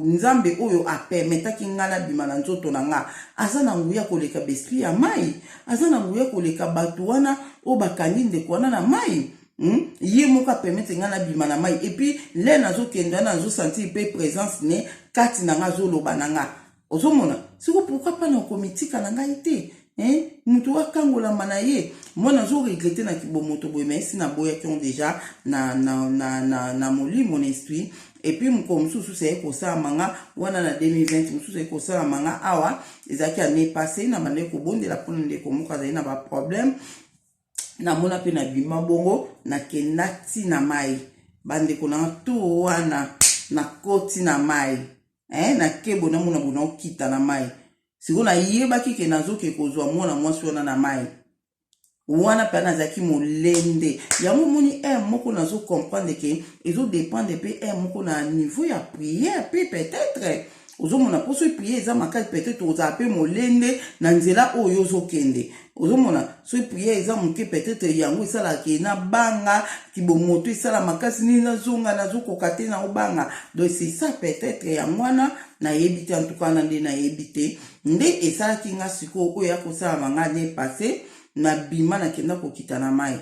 Nzambe oyo apermetaki nga nabima na nzoto na nga aza na nguya koleka baesprit ya mai, aza na nguya koleka bato wana oyo bakangi ndeko wana na mai." Ye moko apermettre ngai nabima na mai, et puis le nazokende wana, nazosentir mpe présence ne kati na ngai, azoloba na nga. Ozomona siko, pourquoi pas nakomitika na ngai te, hein? Moto akangolama na ye, moi nazoregretter na kibomoto boye, mais esi naboyaki yango déjà na molimo, na esprit. Et puis mokolo mosusu seye kosalama nga wana na 2020, mosusu eye kosalama nga awa, ezalaki année passée. Na bandeki kobondela mpona ndeko moko azali na baproblème. Namona mpe nabima bongo, nakenda ntina mai, bandeko na nga. To wana nakoti na mai, eh, nakebo, namona bona okita na mai. Sikoyo nayebaki ke nazoke kozwa mwana mwasi wana na mai wana mpe nazalaki molende yango. Omoni, heure moko nazocomprendre ke ezodépendre mpe heure moko na niveau ya prière mpe peut-être. Ozomona, mpo soki prière eza makasi, peut-être ozala mpe molende na nzela oyo ozokende. Ozomona, soki prière eza moke, peut-être yango esalaka nabanga kibomoto, esala makasi nini, nazonga, nazokoka te, naobanga. Donc c'est ça, peut-être yango wana, nayebi te. En tout cas, na nde nayebi te nde esalaki nga. Sikoyo oyo ya kosalama nga année passée, nabima, nakenda kokita na mai.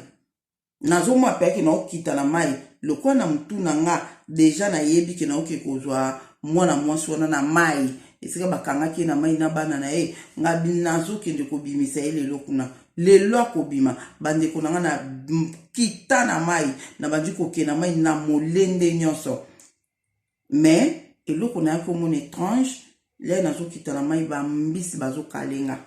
Nazomona mpe ake naokita na mai, lokola na motu na nga déjà nayebi ke naoke kozwa mwana mwasi wana na mai, esika bakangaki ye na mai na bana na ye. Nga nazokende kobimisa ye lelo kuna, lelo akobima. Bandeko na nga, na kita na mai, nabandi kokende na mai na molende nyonso. Mais eloko nayaki omona étrange, le nazokita na mai, bambisi bazokalenga,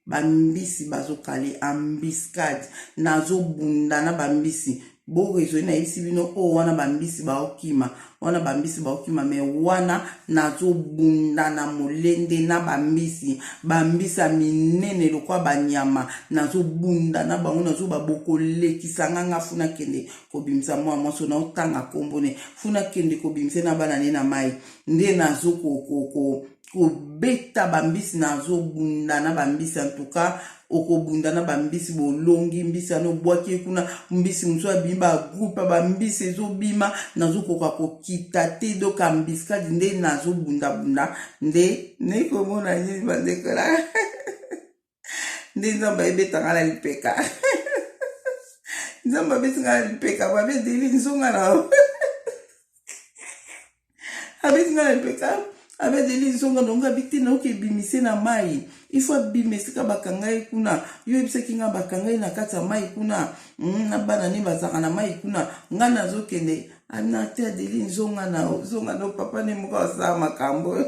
bambisi bazokale embuscade. Nazobunda na bambisi, boraisonner, nayebisi bino oyo wana bambisi baokima wana, bambisi baokima. Mais wana nazobunda na molende na bambisi, bambisi ya minene lokwa banyama. Nazobunda na bango, nazoba bokolekisa nga. Nga funa kende kobimisa mwana mwasi, naotanga nkombo ne, funa kende kobimisa na bana ne na mai. Nde nazokokoko kobeta bambisi, nazobunda na bambisi. En tout cas, okobunda na bambisi, bolongi mbisi wana, obwaki ye kuna. Mbisi mosusu abimi, bagroupe bambisi ezobima, nazokoka kokita te. Donc embuscade nde nazobundabunda. Nde nekomona nini, bandeko na nde Nzambe ayebetanga na lipeka. Nzambe abetinga na lipeka, babedeli nzonga na, abetinga na lipeka, abedeli nzonga. Dongo abi te, naoki ebimise na mai, ifo abima esika bakanga ye kuna. Yo oyebisaki nga bakanga ye na kati ya mai kuna, na bana ne bazalaka na mai kuna. Nga nazokende ana te, adeli nzonga na, zonga na papa ne moko asala makambo.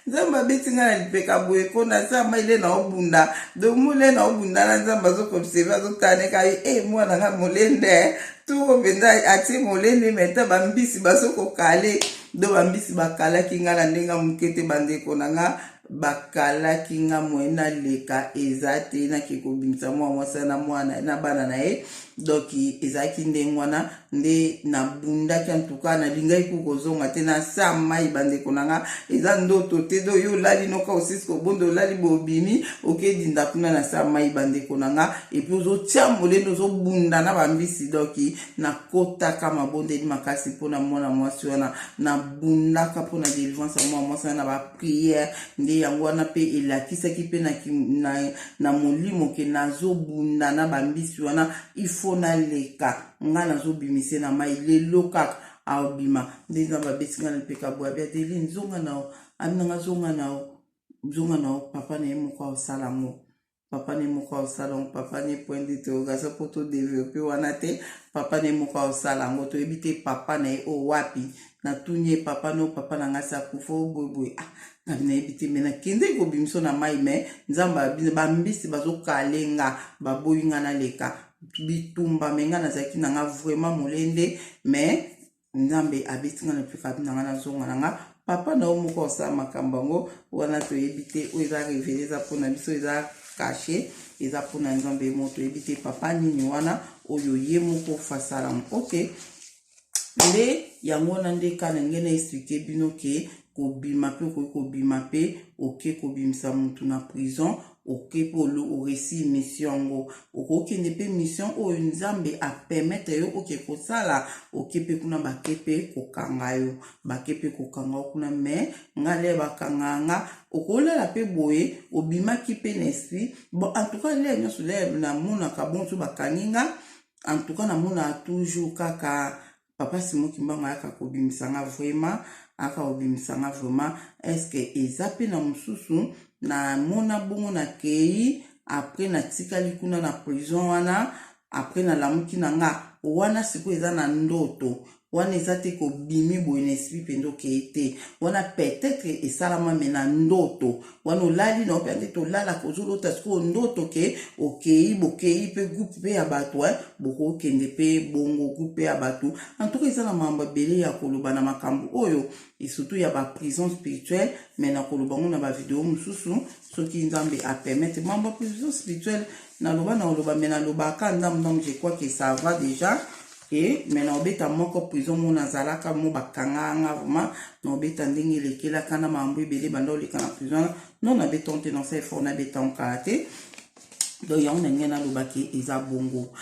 Nzambe abeti ngai na lipeka boye ko na sa mai le naobunda. Donc mole naobunda na Nzambe azokoobserver, azotala neka ye e mwana nga molende toko mpenza, atie molende. Mais ta bambisi bazokokale. Do bambisi bakalaki nga na ndenge moke te, bandeko na nga, bakalaki nga. Moye naleka eza te, nake kobimisa mwa mwasi na mwana na bana na ye. Donc ezalaki ndenge wana nde nabundaki. Antuka, nalingaki ku kozonga te na sa mai, bandeko na nga. Eza ndoto te. Do yo olali noka, osisi kobonda, olali, bobimi, okedinda kuna na sa mai, bandeko na nga. Et puis ozotia molende, ozobunda na bambisi. Donc nakotaka mabondeli makasi mpona mwana mwasi wana, nabundaka mpona délivrance ya mwana mwasi wana na baprière. Nde yango wana mpe elakisaki mpe na molimo ke nazobunda na bambisi wana, ifo naleka. Nga nazobimise na mai, lelo kaka aobima. Nde Nzambe abeti nga na lipeka boye, abi: "Adeline, nzonga na yo." Abi nanga: "Zonga na yo, zonga na yo, papa na ye moko aosala yango, papa ne moko aosala yango." Papa ne, point d'interrogation, mpo todévelopper wana te. Papa ne moko aosala yango, toyebi te papa na ye oyo wapi. Natuni ye: "Papa no?" "Papa na ngai si akufa boyeboye." Ah, ngabi nayebi te. Mais nakende kobimiso na mai, mais Nzambe, bambisi bazokale nga, baboyi nga naleka. Bitumba, mais nga nazalaki na nga vraiment molende. Mais Nzambe abeti nga na lipeka, abi na nga: "Nazonga na nga, papa na yo moko osala makambo yango wana." Toyebi te, oyo eza révélé, eza mpona biso, eza caché, eza mpona Nzambe mo. Toyebi te papa nini wana oyo ye moko fasala. Ok, nde yango wana nde ka na ngai na expliquer bino ke kobima mpe okoki kobima mpe oke kobimisa motu na prison, oke mpe oréussir mission yango. Okokende mpe mission oyo Nzambe apermettre yo oke kosala, oke mpe kuna, bake mpe kokanga yo, bake mpe kokanga yo kuna. Mais nga le bakanga nga, okolala mpe boye, obimaki mpe na esprit. Bon, en tout cas, le nyonso le namonaka bon, so bakangi nga. En tout cas, namonaka toujours kaka Papa Simon Kimbangu ayaka kobimisa nga vraiment, ayaka kobimisa nga vraiment. Est-ce que eza mpe na mosusu namona bongo? Nakei, après natikali kuna na prison wana, après nalamuki na nga wana. Sikoyo eza na ndoto wana, eza te kobimi boye na esprit mpenza okei te. Wana peut-être esalama, mais na ndoto wana olali na mpe nde tolalaka, ozolota sikoyo ndoto ke okei, bokei mpe groupe mpe ya bato, bokokende mpe bongo groupe mpe ya bato. En tout cas, eza na makambo ebele ya koloba na makambo oyo, et surtout ya baprison spirituelle, mais nakoloba ngo na bavideo mosusu soki Nzambe apermettre. Mambo ya prison spirituelle, naloba na koloba, mais nalobaka ndambu ndambu. Je crois que ça va déjà. E mais naobeta moko prison mo nazalaka mo, bakanga nga vraiment. Naobeta ndenge elekelaka na makambo ebele banda oleka na prison wana. Non, nabeta te, nasa effort, nabeta kala te. Donc yango na ndenge nalobaki, eza bongo.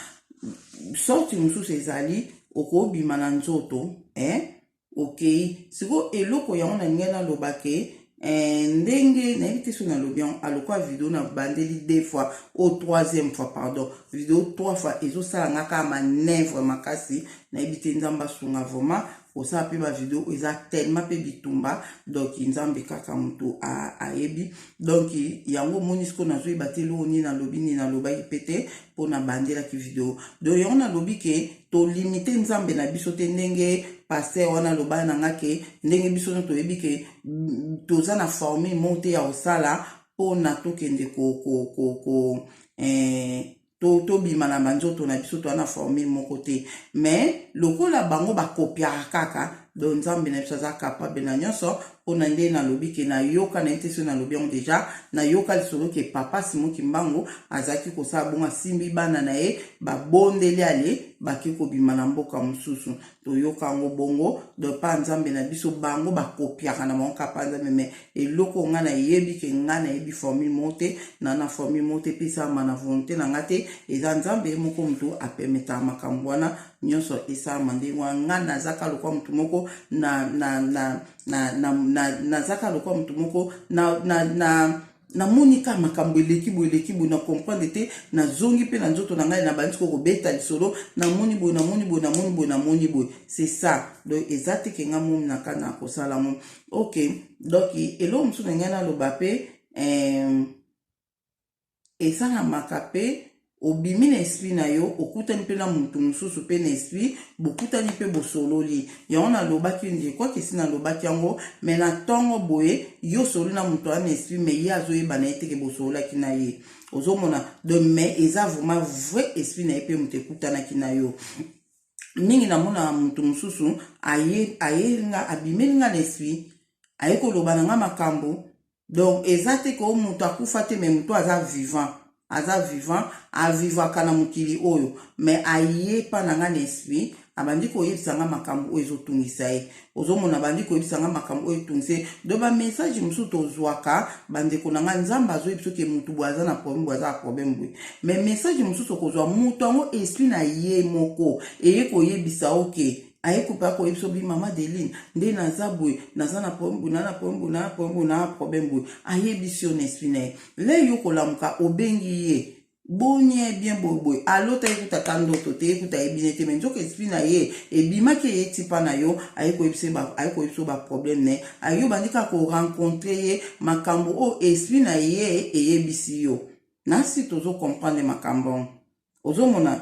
Sorte mosusu ezali okobima na nzoto, eh? Okei sikoyo eloko yango na ndenge nalobaki, ndenge nayebi te so nalobi yango alokwa video na bandeli deux fois au troisième fois, pardon, video trois fois, ezosala nga kaka manœuvre makasi. Nayebi te, Nzambe asunga vraiment. Kosala mpe bavideo eza tellement mpe bitumba, donc Nzambe kaka moto ayebi. Donc yango omoni sikoyo nazoyeba te eloko nini nalobi, nini nalobaki mpe te mpo na bandelaki video. Donc yango nalobi ke tolimite Nzambe na biso te. Ndenge pasteur wana aloba na nga ke ndenge biso nyonso toyebi ke toza na formule moko te ya kosala mpona tokende ko tobima na banzoto na biso, toza na formule moko te. Mais lokola bango bakopiaka kaka, donc Nzambe na biso aza capable na nyonso. Mpona nde nalobi ke nayoka na ye te, soki nalobi yango déjà, nayoka lisolo ke Papa Simon Kimbangu azalaki kosala bongo, asimbi bana na ye, babondeli, ale bake kobima na mboka mosusu. Toyoka yango bongo. Donc pa Nzambe na biso, bango bakopiaka na bango kapa Nzambe. Mais eloko ngai nayebi ke ngai nayebi formule moko te, na formule moko te mpe esalama na volonté na ngai te. Eza Nzambe ye moko motu apermettaka makambo wana nyonso esalama ndenge wana. Ngai nazaka lokwa motu moko na, na, na, na, na, na, nazaka lokwa motu moko na namoni ka makambo eleki boye, eleki boye, na comprendre te. Nazongi mpe na nzoto na ngai, nabandi sikoyo kobeta lisolo: namoni boye, namoni boye, namoni boye, namoni boye. C'est ça. Donc eza te ke nga momi na ka na kosala ngo. Ok, donc eloko mosusu na ngai naloba mpe, esalamaka mpe obimi na esprit na yo, okutani mpe na motu mosusu mpe na esprit, bokutani mpe bosololi. Yango nalobaki nde kwaki esi nalobaki yango, mais na ntongo boye yo sololi na moto wana na esprit, mais ye azoyeba na ye teke bosololaki na ye. Ozomona donc, mais eza vraiment vrai esprit na ye mpe moto ekutanaki na yo. Mingi namonaka moto mosusu aye nga, abimeli nga na esprit, aye koloba na nga makambo. Donc eza te ke o moto akufa te, mais moto aza vivant, aza vivant, avivaka na mokili oyo, mais aye mpa na nga na esprit, abandi koyebisa nga makambo oyo ezotungisa ye. Ozomona, abandi koyebisa nga makambo oyo etungisa ye. Donc bamessage mosusu tozwaka, bandeko na nga, Nzambe azoyebi soki motu boye aza na problème boye, aza na problème boye. Mais message mosusu okozwa moto yango, esprit na ye moko eye koyebisa oke, aye kopa koyebisa obi: "Mama Deline, nde naza boye, naza na problème boye, naza na problème boye, naza na problème boye, naza na problème boye." Ayebisi yo na esprit na ye. Le yo kolamuka, obengi ye: "Boni ye bien boye boye?" Alota ye kuta ata ndoto te, ye kuta ayebi ne te, mais nzoka esprit na ye ebimaki, eye tipa na yo, aye koyebisa baproblème na ye. Aye obandi kaka korencontrer ye makambo oyo esprit na ye eyebisi yo. Nasi tozocomprendre makambo, ozomona.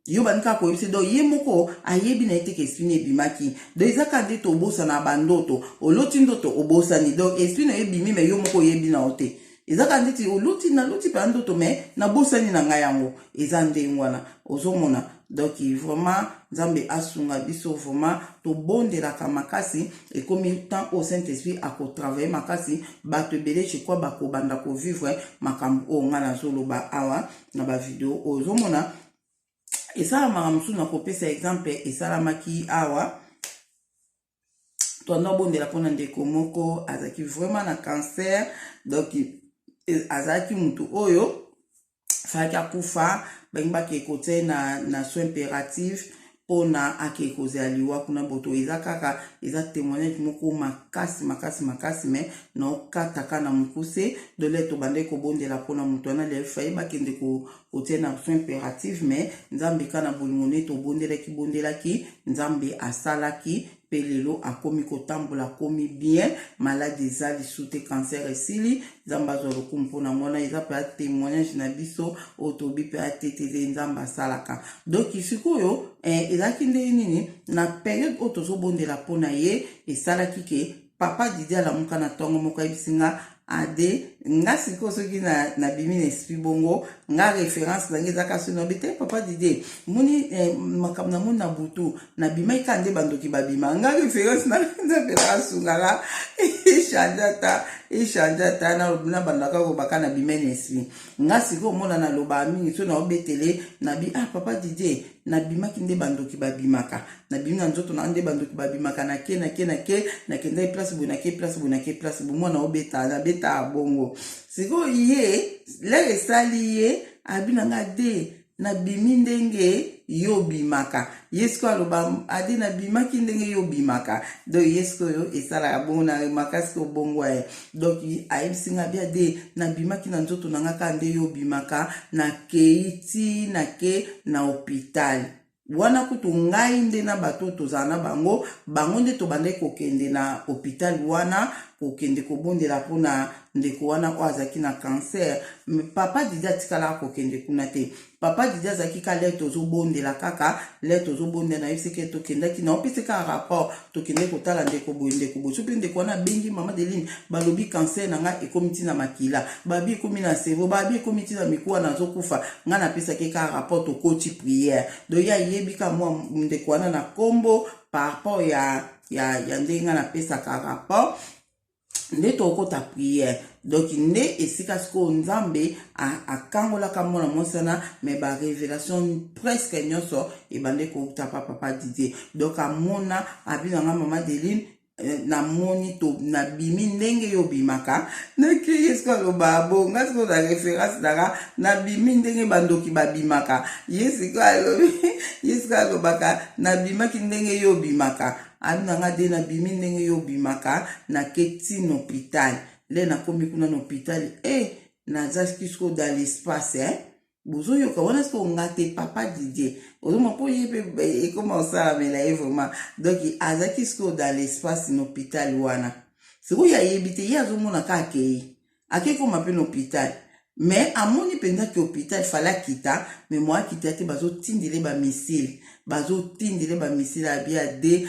Yo bandi kaka koyebisa, donc ye moko ayebi na ye teke esprit na ebimaki. Donc eza kaka nde tobosana bandoto. Oloti ndoto, obosani. Donc esprit na yo ebimi, mais yo moko oyebi na yo te. Eza kaka ndeti oloti: "Naloti mpenza ndoto, mais nabosani na ngai yango." Eza ndenge wana, ozomona. Donc vraiment, Nzambe asunga biso vraiment. Tobondelaka makasi. Ekomi temps oyo Saint Esprit akotravailler makasi. Bato ebele, je crois, bakobanda kovivre makambo oyo ngai nazoloba awa na bavideo oyo. Ozomona, esalamaka mosusu. Na kopesa exemple, esalamaki awa, toanda obondela mpona ndeko moko azalaki vraiment na cancer. Donc azalaki motu oyo falaki akufa, bangi bake kotia na soin impératif. mpona akei kozela liwa kuna. Boto eza kaka, eza témoignage moko makasi makasi makasi, mais naokataka na mokuse. Dole tobandaki kobondela mpona moto wana, lefaye bakende kotia na soin impérative, mais Nzambe ka na bolingo ne, tobondelaki bondelaki, Nzambe asalaki mpe lelo akomi kotambola, akomi bien, maladi eza lisu te, cancer esili. Nzambe azwa lokumu mpona yango. Wana eza mpe témoignage na biso oyo tobi mpe atetete, Nzambe asalaka. Donc sikoyo ezalaki ndenge nini? Na période oyo tozobondela mpona ye, esalaki ke papa Didi alamuka na ntongo moko, ayebisi nga: "Ade, nga sikoyo soki nabimi na esprit bongo, nga référence na nga ezaka soki nabi te, papa Didie, moni makambo namoni na butu, nabimaki kaka nde bandoki babima. Nga référence na Nzambe asungaka, echange ata, echange ata nabandaka kobaka nabima na esprit. Nga sikoyo omona naloba mingi, so naobetele nabi: ah, papa Didie, nabimaki nde bandoki babimaka, nabimi na nzoto na nde bandoki babimaka, nake nake nake, nakendaki place boye, nake place boye, nake place boye." Mwana obeta, nabeta bongo. Sikoyo ye lere esali ye, abi na nga de nabimi ndenge yo obimaka. Ye sikoyo aloba: "Ade, nabimaki ndenge yo obimaka." Donc ye sikoyo esalaka bongo na makasi kobongo ye. Donc ayebisi nga bia de nabimaki na nzoto na nga kaka nde yo obimaka, nakei ti nake na hôpital wana. Kutu ngai nde na bato tozala na bango, bango nde tobandaki kokende na hôpital wana, kokende kobondela mpona ndeko wana oyo azalaki na cancer. Mais papa Didi atikalaka kokende kuna te. Papa Didi azalaki ka lere tozobondela, kaka lere tozobondela, nayebisaki tokendaki, naopesi kaka rapport: tokende kotala ndeko boye, ndeko boye. So mpe ndeko wana abengi mama Deline, balobi cancer na ngai ekomi ntina makila, babi ekomi na cerveau, babi ekomi ntina mikuwa, nazokufa. Ngai napesaki kaka rapport, tokoti prière. Donc ye ayebi ka mwa ndeko wana na nkombo par rapport ya ndenge ngai napesaka rapport nde tokota prière. Donc nde esika sikoyo Nzambe akangolaka mwana mwasi wana. Mais barévélation presque nyonso ebande kouta pa papa Didier. Donc amona, abi nanga: "Mama Deline, namoni to nabimi ndenge yo obimaka." Nakei ye sikoyo aloba bo nga sikoyo na référence nanga, nabimi ndenge bandoki babimaka. Ye sikoyo alobi, ye sikoyo alobaka: "Nabimaki ndenge yo obimaka." Abi nanga de nabimi ndenge yo obimaka, nake ti na hôpital. Le nakomi kuna na hôpital, e nazalaki sikoyo dans l'espace, eh? Bozoyoka wana sikoyo nga te, papa Didier ozoma mpo ye mpe ekoma osalamela ye vraiment. Donc azalaki sikoyo dans l'espace na hôpital wana. Sikoyo ayebi te, ye azomona ka akei, akei koma mpe na hôpital, mais amoni mpenza ke hôpital fale akita, mais mo akita te, bazotindele bamissile, bazotindele bamissile. Abia de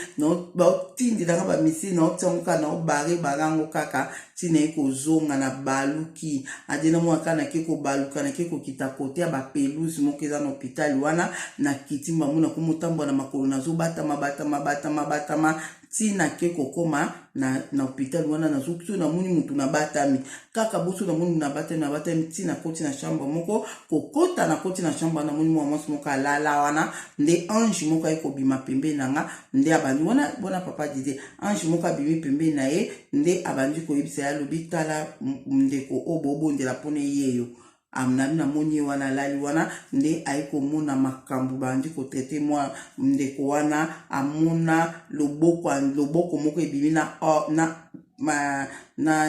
baotindelanga bamissile, naotiango kaka, naobare barango kaka ntina ye kozonga na baluki. Ade na mwana kaka nake kobaluka, nake kokita kote ya bapelouse moko eza na hôpital wana. Nakiti mbango, nakomotambola na makolo, nazobatama batama batama batama ntina ke kokoma na hôpital wana. Nazoki so namoni mutu, nabatami kaka boso, namoni nabatami, nabatami ntina koti na chambre moko. Kokota, nakoti na chambre, namoni mwa mwasi moko alala wana. Nde ange moko aye kobima pembeni na nga, nde abandi wana wana papa Didie, ange moko abimi pembeni na ye, nde abandi koyebisa ye, alobi: "Tala ndeko oyo bobondela mpona yeyo." Nami namoni ye wana alali wana, nde aye komona makambo bandi kotraiter mwa ndeko wana. Amona loboko, loboko moko ebimi na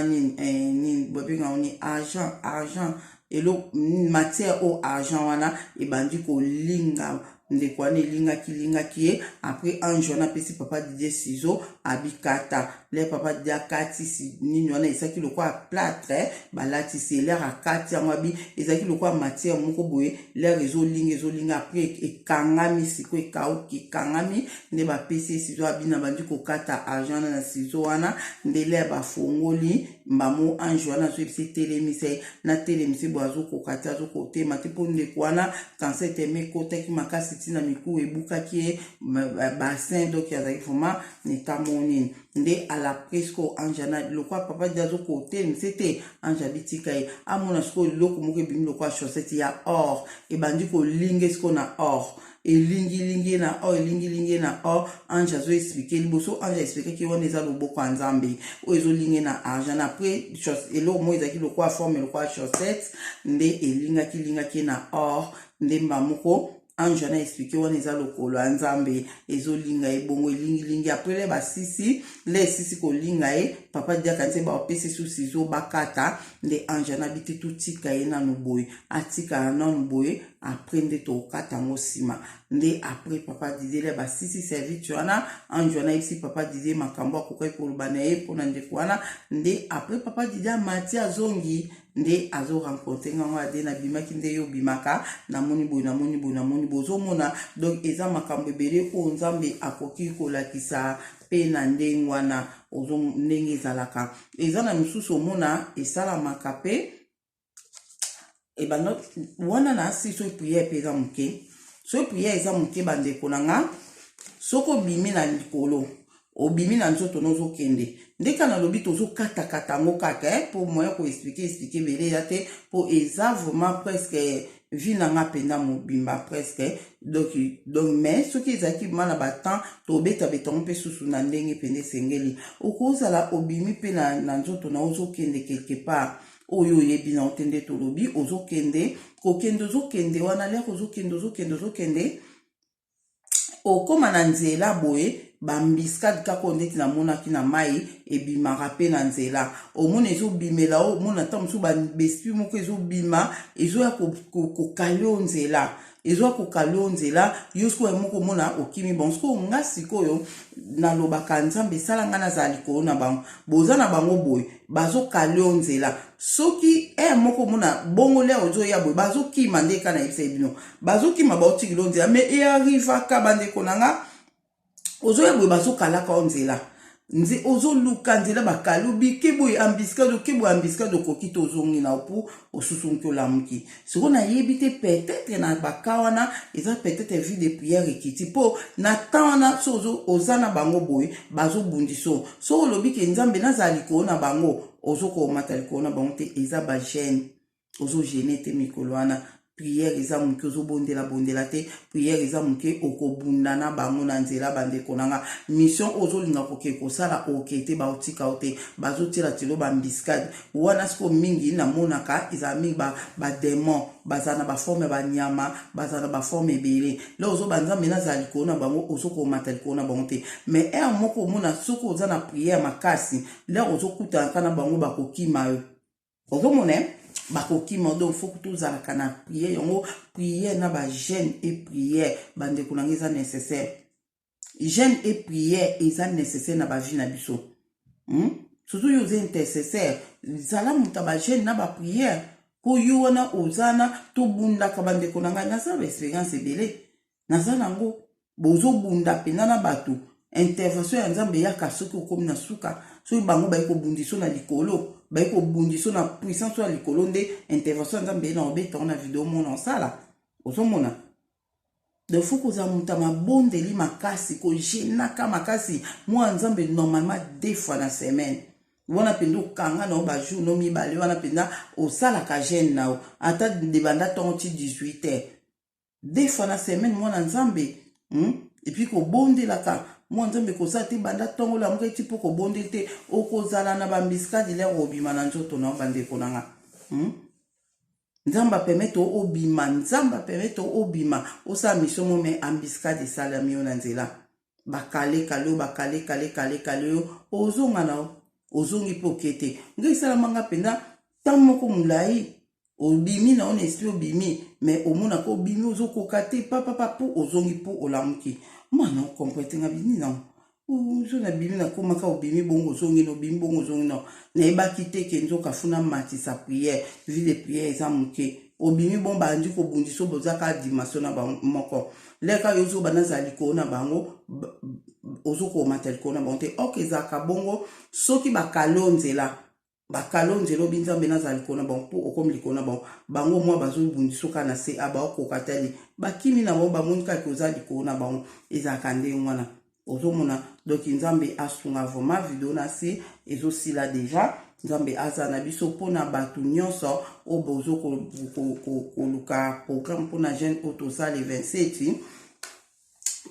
nini, nini babengaka nini, argent, argent, elo matière oyo argent wana ebandi kolinga ndeko wana, elingaki lingaki ye. Après ange wana apesi papa Didier ciseau, abikata. Le papa Didier akati nini wana, ezalaki lokola plâtre balatisi. Elere akati yango, abi ezalaki lokola matière moko boye, lere ezolinga, ezolinga, après ekangami. Sikoyo ekauki, ekangami, nde bapesi ye ciseau, abi na bandi kokata argent wana na ciseau wana. Nde lere bafongoli mbamo, ange wana azoyebisa: "Etelemisa ye." Natelemisa boye, azokoka te, azokotema te, mpo ndeko wana cancer teme ekotaki makasi ntina mikuwa, ebukaki ye bassin. Donc azalaki vraiment neta monini. Nde ala presque ange ana lokola papa di azokotelemisa te, ange abitika ye, amona sikoyo eloko moko ebimi lokola chaussette ya or, ebandi kolinga sikoyo na or, elingilingi ye na or, elingilingi ye na or. Ange azoexpliquer liboso, ange aexpliquaki wana eza loboko ya Nzambe oyo ezolingi na argent. Na après eloko moko ezalaki lokola forme lokola chaussette, nde elingaki lingaki ye na or. Nde mba moko. Ange wana explike wana eza lokolo ya Nzambe ezolinga ye bongo, elingilingi. Apres le basisi le esisi kolinga ye, papa Didi akanisi bapesi su sizo bakata nde. Ange wana bi te, totika ye nanu boye, atikala nanu boye, apres nde tokokata yango nsima. Nde apres papa Didie le basisi service wana, ange wana ayebisi papa Didie makambo akokaki koloba na ye mpona ndeko wana. Nde apres papa Didie amati, azongi, nde azo rencontre ngango ade nabimaki nde yo obimaka, namoni boye, namoni boye, namoni boye. Ozomona, donc eza makambo ebele oyo Nzambe akoki kolakisa mpe na ndenge wana. Ozo ndenge ezalaka, eza na misusu omona esalamaka mpe ebanda wana na si. Soki priere mpe eza moke, soki priere eza moke, bandeko na nga, soki obimi na likolo, obimi na nzoto na ozokende, nde kaka nalobi tozokatakata yango kaka mpo moyen koexpliquer expliquer ebele eza te, mpo eza vraiment presque vie na nga mpenza mobimba presque. Donc mais soki ezalaki ma na batemps, tobetabeta yango mpe susu na ndenge mpenza esengeli. Okozala obimi mpe na nzoto na ozokende quelque part oyo oyebi na yo te, nde tolobi ozokende, kokende, ozokende wana, l'heure ozokende, ozokende, ozokende, okóma na nzela boye, baembuscade kaka oyo ndeti namonaki na mai ebimaka mpe na nzela. Omona ezobimela, omona ntango mosusu baesprit moko ezobima, ezoya kokale yo nzela, ezoya kokale yo nzela. Yo sikoyo moko omona okimi. Bon, sikoyo nga sikoyo nalobaka: Nzambe esala ngai nazala likolo na bango. Boza na bango boye, bazokale yo nzela. Soki ere moko omona bongo, l'heure ozoya boye, bazokima. Nde ka nayebisa bino, bazokima, baotikila yo nzela. Mais earrivaka, bandeko na nga, ozoya boye, bazokalaka yo nzela. Nze ozoluka nzela, bakali obike boye, embuscade, oke boye, embuscade, okoki te, ozongi na opu, osusunki, olamuki. Sikoyo nayebi te, peut-être na baka wana eza peut-être vie de prière ekiti, mpo na temps wana so oza na bango boye, bazobundisa. So olobi ke Nzambe nazala likolo na bango, ozokomata likolo na bango te. Eza bajeûne, ozojeûner te mikolo wana, prière eza moke, ozobondela bondela te, prière eza moke, okobunda na bango na nzela. Bandeko na nga, mission oyo ozolinga koke kosala, oke te, baotika yo te, bazotiela telo baembuscade wana. Sikoyo mingi namonaka ezala mingi badémon, bazala na baforme ya banyama, bazala na baforme ebele. Le ozoba Nzambe nazala likolo na bango, ozokomata likolo na bango te. Mais heure moko omona, soki oza na prière makasi, l'heure ozokutanaka na bango, bakokima yo. Ozomona, bakokima. Donc faut tozalaka na prière. Yango prière na bajeûne et prière, bandeko na ngai, eza nécessaire. Jeûne et prière eza nécessaire na bavie na biso, Surtout yo oza intercesseur, zala moto ya bajeûne na baprière, mpo yo wana oza na tobundaka. Bandeko na ngai, naza baexpérience ebele, naza nango. Bozobunda mpenza na bato, intervention ya Nzambe eyaka soki okomi na suka. Soki bango bayi kobundisa na likolo, bayi kobundisa na puissance ya likolo, nde intervention ya Nzambe ye na obeta na video mona osala. Ozomona, donc faut kozala moto ya mabondeli makasi, kojeûnaka makasi. Mwana Nzambe, normalement deux fois na semaine wana mpenza okanga na yo bajour no mibale wana mpenza osalaka jeûne na yo, ata debanda ntongo ti 18 heures, deux fois na semaine, mwana Nzambe, Et puis kobondelaka, mwana Nzambe, kozala te banda ntongo lamuka eti mpo kobondeli te, okozala na baembuscade l'heure obima na nzoto na yo. Bandeko na nga, Nzambe apermettre obima, Nzambe apermettre obima, osala mission mo, mais embuscade esalami yo na nzela, bakale kale yo, bakale kale kale kale yo, ozonga na yo, ozongi mpe oke te. Ngai esalamanga mpenza ntango moko molai, obimi na yo na esprit, obimi, mais omonaka obimi, ozokoka te, papapa, mpo ozongi, mpo olamuki. Mwana ocomprendre te, nga bini nango ozo nabimi, nakomaka obimi bongo, ozongi na obimi bongo, ozongi na. Nayebaki te ke nzoka funa matisa prière, vie de prière eza moke. Obimi bon, bandi kobundisa, boza kaka dimension na bango moko. Leka yo ozoba nazala likolo na bango, ozokomata likolo na bango te. Ok, ezalaka bongo. Soki bakale yo nzela, bakale yo nzela, obi Nzambe nazala likolo na bango, mpo okomi likolo na bango, bango mwa bazobundisa kaka na se a baokoka tali, bakimi na bango, bamoni kaka oza likolo na bango. Ezalaka ndenge wana, ozomona. Donc Nzambe asunga vraiment. Video na se ezosila déjà. Nzambe aza na biso. Mpona bato nyonso oyo bozo koluka programme mpona jeûne oyo tosala le 27,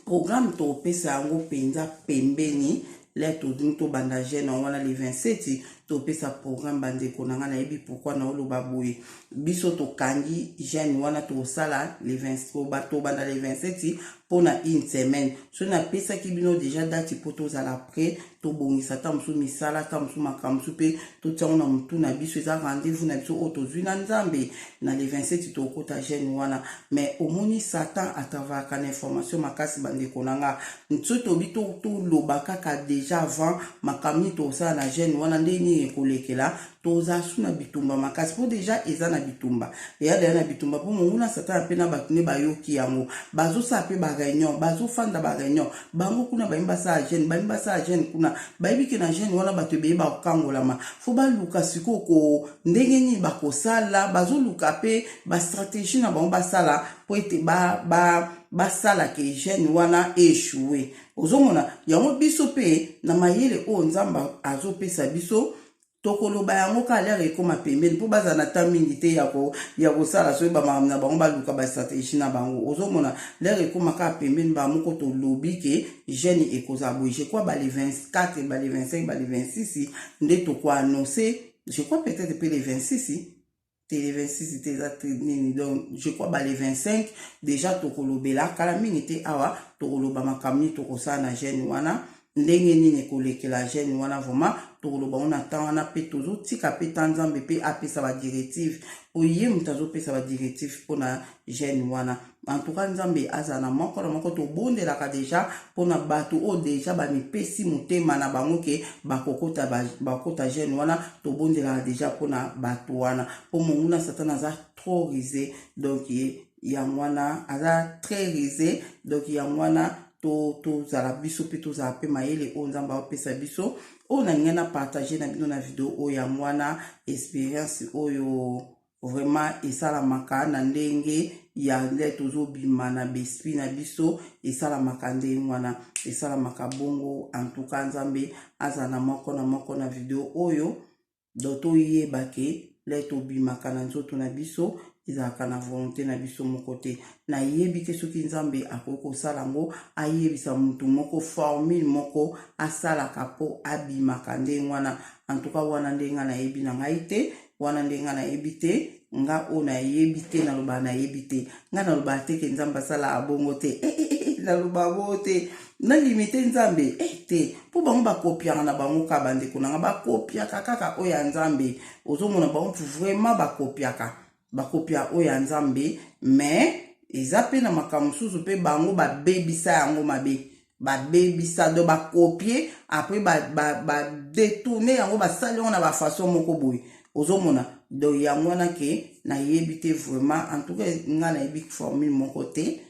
programme topesa yango mpenza pembeni. Le tolingi tobanda jeûne yango wana le 27. Topesa programme, bandeko na ngai. Nayebi pourquoi naoloba boye. Biso tokangi jeûne wana, tokosala le 20, tobanda le 27 mpona une semaine. Soki napesaki bino déjà date mpo tozala prêt, tobongisa ata mosusu misala, ata mosusu makambo mosusu, mpe totiango na motu na biso. Eza rendez-vous na biso oyo tozwi na Nzambe. Na le 27 tokokota jeûne wana. Mais omoni, Satan atravaka na information makasi, bandeko na nga. Soki tobi toloba kaka déjà avant makambo nini tokosala na jeûne wana, nde nini ekolekela, toza su na bitumba makasi, mpo déjà eza na bitumba, eya deya na bitumba, mpo monguna Satan mpe na bato nde bayoki yango, bazosala mpe baréunion, bazofanda baréunion bango kuna. Bayimi basala jeûne, bayimi basala jeûne kuna, bayebi ke na jeûne wana bato ebeye bakokangolama. Fo baluka sikoyo ko ndenge nini bakosala. Bazoluka mpe bastratégie na bango basala mpo ete basala ke jeûne wana échoue. Ozomona yango, biso mpe na mayele oyo Nzambe azopesa biso, tokoloba yango ka l'heure ekóma pembeni, mpo bazala na temps mingi te ya kosala. Soki bamakambo na bango, baluka bastratégie na bango. Ozomona, l'heure ekóma kaka pembeni, bamoko tolobi ke jeûne ekozala boye. Je crois bale 24, bale 25, bale 26 nde tokoannonce. Je crois peut-être mpe le 26 te, le 26 te, eza nini. Donc je crois bale 25 déjà tokolobela. Kala mingi te awa tokoloba makambo nini tokosala na jeûne wana, ndenge nini ekolekela jeûne wana. Vraiment tokoloba ngo na temps wana, mpe tozotika mpe ta Nzambe mpe apesa badirective, po ye moto azopesa badirective mpona jeûne wana. En tout cas, Nzambe azala na moko na moko. Tobondelaka déjà mpona bato oyo déjà bamipesi motema na bango ke bakokota, bakota jeûne wana. Tobondelaka déjà mpona bato wana, mpo monguna Satan aza trop rusé. Donc yango wana, aza très rusé. Donc yango wana tozala biso mpe tozala mpe mayele oyo Nzambe aopesa biso. Oyo nalingai na partage na bino na video oyo, yango wana, expérience oyo vraiment esalamaka na ndenge ya nde tozobima na baesprit na biso. Esalamaka ndenge wana, esalamaka bongo. Antuka Nzambe azala na moko na moko na video oyo. Donc toyeba ke l'heure tobimaka na nzoto na biso, ezalaka na volonté na biso moko te. Nayebi te soki Nzambe akoki kosala yango, ayebisa motu moko formule moko asalaka mpo abimaka ndenge wana. Antuka wana ndenge nga nayebi na ngai te, wana ndenge nga nayebi te. Nga oyo nayebi te, nalobaka nayebi te. Nga nalobaka te ke Nzambe asalaka bongo te. Eh, eh, eh, nalobaka bongo te, nalimi te Nzambe te, mpo bango bakopiaka na bango kaka. Bandeko na nga, bakopiaka kaka oyo ya Nzambe. Ozomona, bango vraiment bakopiaka, bakopia oyo ya Nzambe. Mais eza mpe na makambo mosusu mpe bango babebisa yango mabe, babebisa. Donc bakopie, après badétourne yango, basali yango na bafaçon moko boye. Ozomona, donc yango wana ke nayebi te vraiment. En tout cas nga nayebi formule moko te,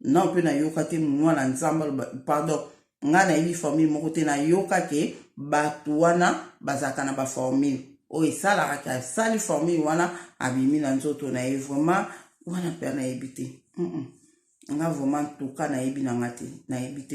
non mpe nayoka te mwana Nzambe. Pardon, nga nayebi formule moko te. Nayoka ke bato wana bazalaka na baformule oyo esalaka ke asali formule wana, abimi na nzoto na ye. Vraiment wana mpe nayebi te. Nga vraiment, tuka nayebi na nga te, nayebi te.